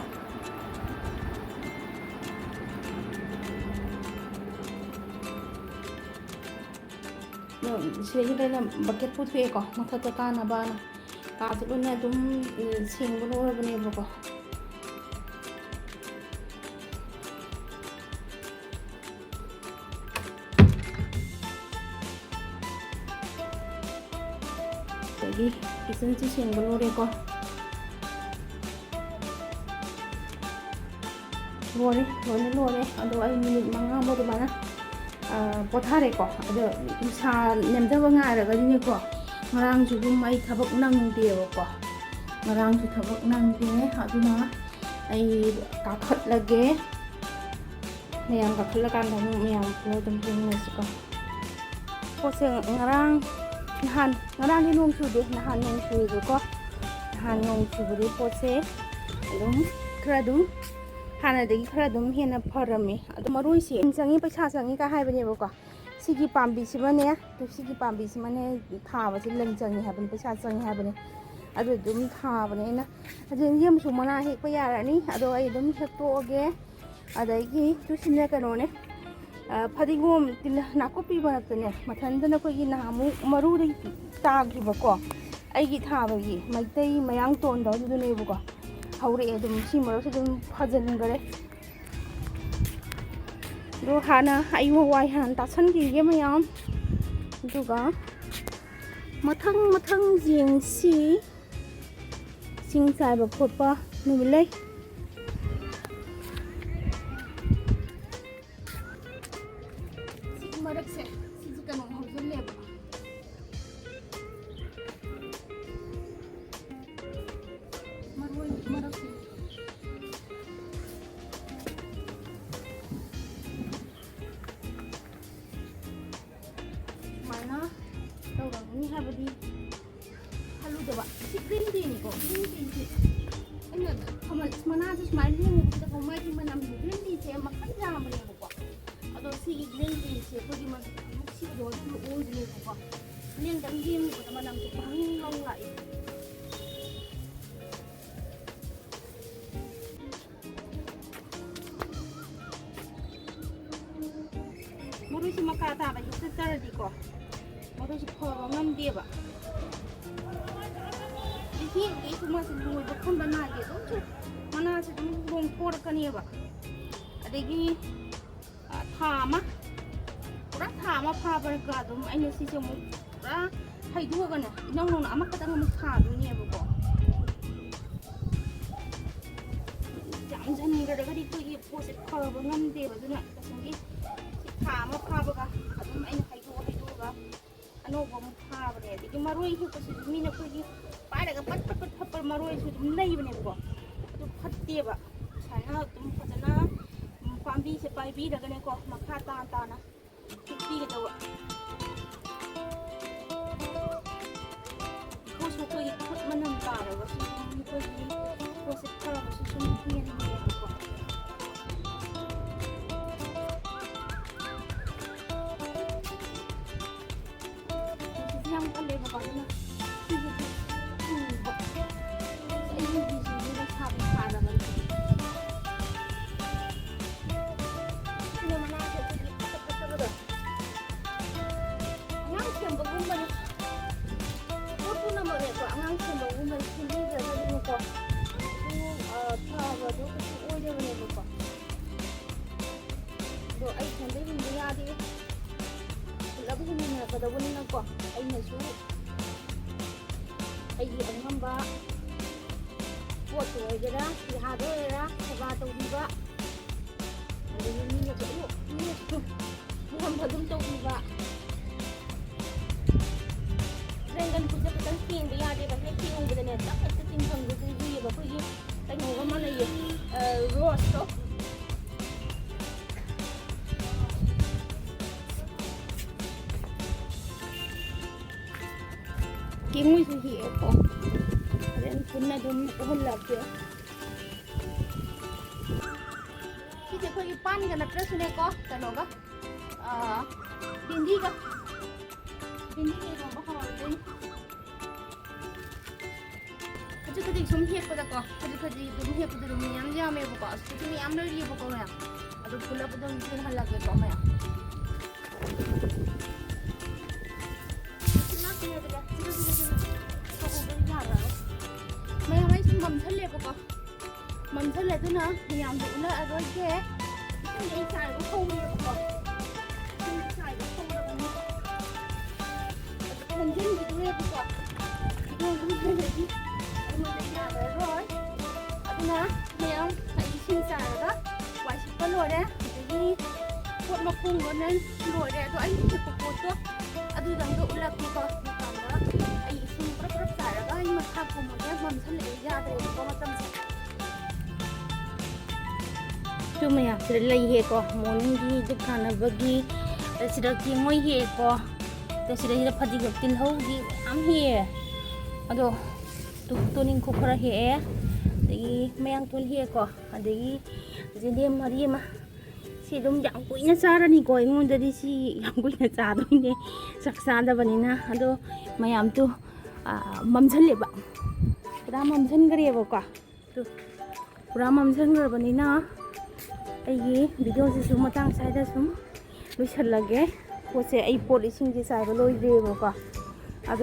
ꯑꯗꯣ ꯁꯤꯗꯩꯁꯤꯗ ꯑꯩꯅ bucket ꯄꯨꯊꯣꯛꯑꯦꯀꯣ, ꯃꯊꯛꯇ ꯀꯥꯅꯕꯅ꯫ ꯀꯥꯁꯦ ꯂꯣꯏꯅ ꯑꯗꯨꯝ, ꯎꯝ, ꯁꯦꯡꯕ ꯂꯣꯏꯔꯕꯅꯦꯕꯀꯣ꯫ ꯑꯗꯒꯤ kitchenꯁꯨ ꯁꯦꯡꯕ ꯂꯣꯏꯔꯦꯀꯣ꯫ ꯂꯣꯏꯔꯦ, ꯂꯣꯏꯅ ꯂꯣꯏꯔꯦ꯫ ꯑꯗꯣ ꯑꯩ minute ꯃꯉꯥꯃꯨꯛ ꯑꯗꯨꯃꯥꯏꯅ, ꯑ, ꯄꯣꯊꯥꯔꯦꯀꯣ꯫ ꯑꯗꯣ ꯅꯨꯡꯁꯥ ꯅꯦꯝꯊꯕ ꯉꯥꯏꯔꯒꯗꯤꯅꯦꯀꯣ, ꯉꯔꯥꯡꯁꯨ ꯑꯗꯨꯝ ꯑꯩ ꯊꯕꯛ ꯅꯪꯗꯦꯕꯀꯣ꯫ ꯉꯔꯥꯡꯁꯨ ꯊꯕꯛ ꯅꯪꯗꯦ꯫ ꯑꯗꯨꯅ ꯑꯩ ꯀꯥꯈꯠꯂꯒꯦ꯫ ꯃꯌꯥꯝ ꯀꯥꯈꯠꯂꯀꯥꯟꯗ ꯑꯃꯨꯛ ꯃꯌꯥꯝ ꯄꯨꯂꯞ ꯑꯗꯨꯝ ꯌꯦꯡꯃꯤꯟꯅꯁꯤꯀꯣ꯫ ꯄꯣꯠꯁꯦ ꯉꯔꯥꯡ, ꯅꯍꯥꯟ, ꯉꯔꯥꯡꯗꯤ ꯅꯣꯡ ꯆꯨꯗꯦ, ꯅꯍꯥꯟ ꯅꯣꯡ ꯆꯨꯏꯕꯀꯣ꯫ ꯅꯍꯥꯟ ꯅꯣꯡ ꯆꯨꯕꯗꯤ ꯄꯣꯠꯁꯦ ꯑꯗꯨꯝ ꯈꯔ ꯑꯗꯨꯝ ꯍꯥꯟꯅꯗꯒꯤ ꯈꯔ ꯑꯗꯨꯝ ꯍꯦꯟꯅ ꯐꯔꯝꯃꯦ꯫ ꯑꯗꯣ ꯃꯔꯣꯏꯁꯦ ꯆꯪꯉꯤ, ꯄꯩꯁꯥ ꯆꯪꯉꯤ ꯀꯥꯏ ꯍꯥꯏꯕꯅꯦꯕꯀꯣ꯫ ꯁꯤꯒꯤ ꯄꯥꯝꯕꯤꯁꯤꯃꯅꯦ, ꯁꯤꯒꯤ ꯄꯥꯝꯕꯤꯁꯤꯃꯅꯦ ꯊꯥꯕꯁꯦ ꯂꯟ ꯆꯪꯉꯤ ꯍꯥꯏꯕꯅꯤ, ꯄꯩꯁꯥ ꯆꯪꯉꯤ ꯍꯥꯏꯕꯅꯤ꯫ ꯑꯗꯨ ꯑꯗꯨꯝ ꯊꯥꯕꯅꯦ ꯑꯩꯅ꯫ ꯑꯗꯨ ꯌꯦꯟꯗꯦꯝꯁꯨ ꯃꯅꯥ ꯍꯦꯛꯄ ꯌꯥꯔꯅꯤ꯫ ꯑꯗꯣ ꯑꯩ ꯑꯗꯨꯝ ꯍꯦꯛꯇꯣꯛꯑꯒꯦ꯫ ꯑꯗꯒꯤ ꯇꯨꯁꯤꯅ ꯀꯩꯅꯣꯅꯦ, ꯑ, ꯐꯗꯤꯒꯣꯝ, ꯇꯤꯜ-, ꯅꯥꯀꯨꯞꯄꯤ ꯃꯔꯛꯇꯅꯦ, ꯃꯊꯟꯇꯅ ꯑꯩꯈꯣꯏꯒꯤ ꯅꯍꯥꯟꯃꯨꯛ ꯃꯔꯨꯗꯒꯤ ꯇꯥꯈꯤꯕꯀꯣ, ꯑꯩꯒꯤ ꯊꯥꯕꯒꯤ ꯃꯩꯇꯩ ꯃꯌꯥꯡꯇꯣꯟꯗꯣ ꯑꯗꯨꯗꯨꯅꯦꯕꯀꯣ꯫ ꯍꯧꯔꯛꯑꯦ ꯑꯗꯨꯝ, ꯁꯤ ꯃꯔꯛꯁꯨ ꯑꯗꯨꯝ ꯐꯖꯤꯟꯈꯔꯦ꯫ ꯑꯗꯣ ꯍꯥꯟꯅ ꯑꯩ ꯋꯥꯏ ꯍꯥꯟꯅ ꯇꯥꯁꯟꯈꯤꯒꯦ ꯃꯌꯥꯝ, ꯑꯗꯨꯒ ꯃꯊꯪ ꯃꯊꯪ ꯌꯦꯡꯁꯤ꯫ ꯏꯁꯤꯡ ꯆꯥꯏꯕ ꯈꯣꯠꯄ ꯅꯨꯃꯤꯠ ꯂꯩ꯫ ꯁꯤꯒꯤ ꯃꯔꯛꯁꯦ, ꯁꯤꯁꯦ ꯀꯩꯅꯣ ꯍꯧꯖꯤꯜꯂꯦꯕ꯫ ꯃꯔꯣꯏ ꯃꯔꯛꯁꯦ꯫ ꯁꯨꯃꯥꯏꯅ ꯇꯧꯔꯝꯒꯅꯤ ꯍꯥꯏꯕꯗꯤ ꯈꯜꯂꯨꯗꯕ꯫ ꯁꯤ green teaꯅꯤꯀꯣ, green teaꯁꯦ ꯑꯩꯅ ꯊꯝꯃ-, ꯃꯅꯥꯁꯦ ꯁꯨꯃꯥꯏꯅ ꯂꯦꯡꯉꯨꯕꯁꯤꯗꯀꯣ, ꯃꯥꯒꯤ ꯃꯅꯝꯁꯦ, green teaꯁꯦ ꯃꯈꯜ ꯌꯥꯝꯕꯅꯦꯕꯀꯣ꯫ ꯑꯗꯣ ꯁꯤꯒꯤ green teaꯁꯦ ꯑꯩꯈꯣꯏꯒꯤ ꯃꯁꯛ ꯑꯃꯨꯛ ꯁꯤꯕꯗꯣ ꯑꯗꯨꯝꯕ ꯑꯣꯏꯗꯣꯏꯅꯦꯕꯀꯣ꯫ ꯂꯦꯡꯗꯪ ꯂꯦꯡꯉꯨꯕꯗ ꯃꯅꯝꯁꯦ ꯕꯪ ꯕꯪ ꯂꯥꯛꯑꯦ꯫ ꯃꯔꯣꯏꯁꯦ ꯃꯀꯥ ꯇꯥꯕ ꯍꯦꯛꯇ ꯆꯠꯂꯗꯤꯀꯣ, ꯃꯔꯣꯏꯁꯦ ꯐꯕ ꯉꯝꯗꯦꯕ꯫ ꯑꯗꯩ ꯍꯦꯛ ꯍꯦꯛ ꯃꯥꯁꯦ ꯂꯣꯏꯕ ꯈꯝꯕ ꯅꯥꯏꯗꯦ, ꯑꯗꯨꯝ ꯁꯨꯝ ꯃꯅꯥꯁꯦ ꯑꯗꯨꯝ ꯂꯣꯡꯊꯣꯔꯛꯀꯅꯦꯕ꯫ ꯑꯗꯒꯤ, ꯑ, ꯊꯥ ꯑꯃ, ꯄꯨꯔꯥ ꯊꯥ ꯑꯃ ꯐꯥꯕꯒ ꯑꯗꯨꯝ ꯑꯩꯅ ꯁꯤꯁꯦ ꯑꯃꯨꯛ ꯄꯨꯔꯥ ꯍꯩꯗꯣꯛꯑꯒꯅꯦ, ꯏꯅꯧ ꯅꯧꯅ ꯑꯃꯈꯛꯇꯪ ꯑꯃꯨꯛ ꯊꯥꯗꯣꯏꯅꯦꯕꯀꯣ꯫ ꯌꯥꯝꯖꯟꯈ꯭ꯔꯒꯗꯤ ꯑꯩꯈꯣꯏꯒꯤ ꯄꯣꯠꯁꯦ ꯐꯕ ꯉꯝꯗꯦꯕ꯫ ꯑꯗꯨꯅ ꯉꯁꯥꯏꯒꯤ ꯁꯤ ꯊꯥ ꯑꯃ ꯐꯥꯕꯒ ꯑꯗꯨꯝ ꯑꯩꯅ ꯍꯩꯗꯣꯛꯑ ꯍꯩꯗꯣꯛꯑꯒ ꯑꯅꯧꯕ ꯑꯃꯨꯛ ꯊꯥꯕꯅꯦ꯫ ꯑꯗꯒꯤ ꯃꯔꯣꯏ ꯍꯦꯛꯄꯁꯤꯁꯨ ꯃꯤꯅ ꯑꯩꯈꯣꯏꯒꯤ ꯄꯥꯏꯔꯒ ꯄꯠ ꯄꯠ ꯄꯠ ꯐꯠꯄ ꯃꯔꯣꯏꯁꯨ ꯑꯗꯨꯝ ꯂꯩꯕꯅꯦꯕꯀꯣ꯫ ꯑꯗꯨ ꯐꯠꯇꯦꯕ꯫ ꯁꯨꯃꯥꯏꯅ ꯑꯗꯨꯝ ꯐꯖꯅ, ꯎꯝ, ꯄꯥꯝꯕꯤꯁꯦ ꯄꯥꯏꯕꯤꯔꯒꯅꯦꯀꯣ, ꯃꯈꯥ ꯇꯥꯅ ꯇꯥꯅ ꯄꯤꯒꯗꯧꯕ꯫ ꯄꯣꯠꯁꯨ ꯑꯩꯈꯣꯏꯒꯤ ꯈꯨꯠ ꯃꯅꯝ ꯇꯥꯔꯒꯁꯨ ꯑꯗꯨꯝ ꯑꯩꯈꯣꯏꯒꯤ ꯄꯣꯠꯁꯦ ꯐꯕꯁꯨ ꯁꯨꯝ ꯍꯦꯟꯕꯅꯦꯕꯀꯣ꯫ ꯅꯨꯡꯁꯤꯠꯁꯦ ꯌꯥꯝ ꯀꯜꯂꯦꯕꯀꯣ, ꯑꯗꯨꯅ ꯁꯤꯁꯦ ꯆꯨꯕ꯫ ꯑꯩꯒꯤ ꯐꯤꯁꯤꯡꯁꯤꯗ ꯁꯥꯕ ꯁꯥꯗꯕꯅꯤ꯫ ꯁꯤꯅ ꯃꯅꯥꯁꯦ ꯑꯩꯈꯣꯏꯒꯤ ꯐꯠꯇ ꯐꯠꯇꯕꯗꯣ ꯑꯉꯥꯡ ꯁꯦꯝꯕꯒꯨꯝꯕꯅꯤ꯫ ꯄꯣꯠ ꯄꯨꯝꯅꯃꯛꯅꯦꯀꯣ, ꯑꯉꯥꯡ ꯁꯦꯝꯕꯒꯨꯝꯕꯅꯤ, ꯁꯦꯝꯕꯤꯗ꯭ꯔꯒꯗꯤꯅꯦꯀꯣ, ꯑꯗꯨ, ꯑ, ꯐꯕꯗꯣ ꯀꯩꯁꯨ ꯑꯣꯏꯗꯕꯅꯦꯕꯀꯣ꯫ ꯑꯗꯣ ꯑꯩ ꯏꯊꯟꯗ ꯍꯤꯡꯕ ꯌꯥꯗꯦ, ꯄꯨꯂꯞ ꯍꯤꯡꯃꯤꯟꯅꯔꯛꯀꯗꯧꯕꯅꯤꯅꯀꯣ, ꯑꯩꯅꯁꯨ ꯑꯩꯒꯤ ꯑꯉꯝꯕ ꯄꯣꯠꯇ ꯑꯣꯏꯒꯦꯔꯥ, ꯐꯤꯍꯥꯗ ꯑꯣꯏꯒꯦꯔꯥ, ꯁꯦꯕꯥ ꯇꯧꯕꯤꯕ, ꯑꯗꯒꯤ ꯃꯤꯅꯁꯨ ꯑꯗꯨꯝ, ꯃꯤꯅꯁꯨ ꯃꯐꯝ ꯑꯗꯨꯝ ꯇꯧꯕꯤꯕ꯫ ꯗ꯭ꯔꯦꯒꯟ ꯐ꯭ꯔꯨꯠꯁꯦ ꯈꯤꯇꯪ ꯊꯦꯡꯕ ꯌꯥꯗꯦꯕ, ꯍꯦꯛ ꯊꯦꯡꯉꯨꯕꯗꯅꯦ ꯇꯞ ꯍꯦꯛꯇ ꯇꯤꯡꯐꯝꯗꯨ ꯄꯨꯕꯤꯌꯦꯕ꯫ ꯑꯩꯈꯣꯏꯒꯤ ꯀꯩꯅꯣꯒ ꯃꯥꯟꯅꯩꯌꯦ, ꯑ, ꯔꯣꯁꯇꯣ꯫ ꯀꯦꯡꯉꯣꯏꯁꯨ ꯍꯦꯛꯑꯦꯀꯣ꯫ ꯍꯣꯔꯦꯟ ꯄꯨꯟꯅ ꯑꯗꯨꯝ ꯎꯍꯜꯂꯛꯀꯦ꯫ ꯁꯤꯁꯦ ꯑꯩꯈꯣꯏꯒꯤ ꯄꯥꯟꯒ ꯅꯠꯇ꯭ꯔꯁꯨꯅꯦꯀꯣ, ꯀꯩꯅꯣꯒ, ꯑꯥ, ꯚꯦꯟꯗꯤꯒ, ꯚꯦꯟꯗꯤꯒ ꯏꯔꯣꯝꯕ ꯍꯥꯎꯔꯗꯣꯏꯅꯤ꯫ ꯈꯖꯤꯛ ꯈꯖꯤꯛ ꯁꯨꯝ ꯍꯦꯛꯄꯗꯀꯣ, ꯈꯖꯤꯛ ꯈꯖꯤꯛ ꯑꯗꯨꯝ ꯍꯦꯛꯄꯗ ꯑꯗꯨꯝ ꯃꯌꯥꯝ ꯌꯥꯝꯃꯦꯕꯀꯣ꯫ ꯑꯁꯤꯗꯤ ꯃꯌꯥꯝ ꯂꯩꯔꯤꯑꯕꯀꯣ ꯃꯌꯥꯝ꯫ ꯑꯗꯨ ꯄꯨꯂꯞ ꯑꯗꯨꯝ ꯄꯨꯜꯍꯜꯂꯒꯦꯀꯣ ꯃꯌꯥꯝ꯫ ꯃꯌꯥꯝ ꯑꯩ ꯁꯨꯝ ꯃꯝꯁꯜꯂꯦꯕꯀꯣ꯫ ꯃꯝꯁꯜꯂꯦ, ꯑꯗꯨꯅ ꯃꯌꯥꯝꯗ ꯎꯠꯂꯛꯑꯔꯣꯏꯒꯦ꯫ ꯏꯁꯤꯡ ꯑꯩ ꯆꯥꯏꯕ ꯍꯧꯔꯦꯕꯀꯣ꯫ ꯏꯁꯤꯡ ꯆꯥꯏꯕ ꯍꯧꯔꯕꯅꯤ꯫ ꯑꯗꯨ ꯈꯣꯝꯖꯤꯟꯈꯤꯗꯣꯔꯦꯕꯀꯣ꯫ ꯑꯗꯨ ꯑꯗꯨꯝ ꯂꯩꯔꯗꯤ ꯑꯩꯉꯣꯟꯗ ꯌꯥꯔꯔꯣꯏ꯫ ꯑꯗꯨꯅ ꯃꯌꯥꯝ ꯑꯩ ꯏꯁꯤꯡ ꯆꯥꯏꯔꯒ ꯋꯥꯏ ꯁꯤꯠꯄ ꯂꯣꯏꯔꯦ꯫ ꯑꯗꯒꯤ ꯄꯣꯠ ꯃꯈꯣꯡ ꯂꯣꯏꯅ ꯂꯣꯏꯔꯦ꯫ ꯑꯗꯣ ꯑꯩꯅ ꯍꯦꯛꯄ ꯄꯣꯠꯇꯣ ꯑꯗꯨꯗꯪꯗꯣ ꯎꯠꯂꯛꯀꯦꯀꯣ꯫ ꯃꯄꯥꯟꯗ ꯑꯩ ꯏꯁꯤꯡ ꯄ꯭ꯔꯞ ꯄ꯭ꯔꯞ ꯆꯥꯏꯔꯒ ꯑꯩ ꯃꯈꯥ ꯀꯨꯝꯃꯒꯦ꯫ ꯃꯝꯁꯜꯂꯛꯑꯦ, ꯌꯥꯗ꯭ꯔꯦꯕꯀꯣ ꯃꯇꯝꯁꯦ꯫ ꯁꯨ ꯃꯌꯥꯝꯁꯤꯗ ꯂꯩ ꯍꯦꯛꯀꯣ, ꯃꯣꯔꯅꯤꯡꯒꯤ ꯙꯨꯞ ꯊꯥꯅꯕꯒꯤ꯫ ꯑꯗ ꯁꯤꯗ ꯀꯦꯡꯉꯣꯏ ꯍꯦꯛꯀꯣ꯫ ꯑꯗ ꯁꯤꯗꯩꯁꯤꯗ ꯐꯗꯤꯒꯣꯝ, ꯇꯤꯜꯍꯧꯗꯤ ꯃꯌꯥꯝ ꯍꯦꯛꯑꯦ꯫ ꯑꯗꯣ ꯇꯨ-, ꯇꯣꯅꯤꯡꯈꯣꯛ ꯈꯔ ꯍꯦꯛꯑꯦ꯫ ꯑꯗꯒꯤ ꯃꯌꯥꯡꯇꯣꯟ ꯍꯦꯛꯀꯣ꯫ ꯑꯗꯒꯤ ꯌꯦꯟꯗꯦꯝ ꯃꯔꯤ ꯑꯃ꯫ ꯁꯤ ꯑꯗꯨꯝ ꯌꯥꯝ ꯀꯨꯏꯅ ꯆꯥꯔꯅꯤꯀꯣ꯫ ꯑꯩꯉꯣꯟꯗꯗꯤ ꯁꯤ ꯌꯥꯝ ꯀꯨꯏꯅ ꯆꯥꯗꯣꯏꯅꯦ, ꯆꯥꯛ ꯆꯥꯗꯕꯅꯤꯅ꯫ ꯑꯗꯣ ꯃꯌꯥꯝꯗꯨ, ꯑ, ꯃꯝꯁꯤꯜꯂꯦꯕ, ꯄꯨꯔꯥ ꯃꯝꯁꯤꯟꯈ꯭ꯔꯦꯕꯀꯣ꯫ ꯑꯗꯨ ꯄꯨꯔꯥ ꯃꯝꯁꯤꯟꯈ꯭ꯔꯕꯅꯤꯅ ꯑꯩꯒꯤ ꯚꯤꯗꯤꯑꯣꯁꯤꯁꯨ ꯃꯇꯥꯡ ꯁ꯭ꯋꯥꯏꯗ ꯁꯨꯝ ꯂꯣꯏꯁꯤꯜꯂꯒꯦ꯫ ꯄꯣꯠꯁꯦ, ꯑꯩ ꯄꯣꯠ ꯏꯁꯤꯡꯁꯦ ꯆꯥꯏꯕ ꯂꯣꯏꯗ꯭ꯔꯤꯑꯕꯀꯣ꯫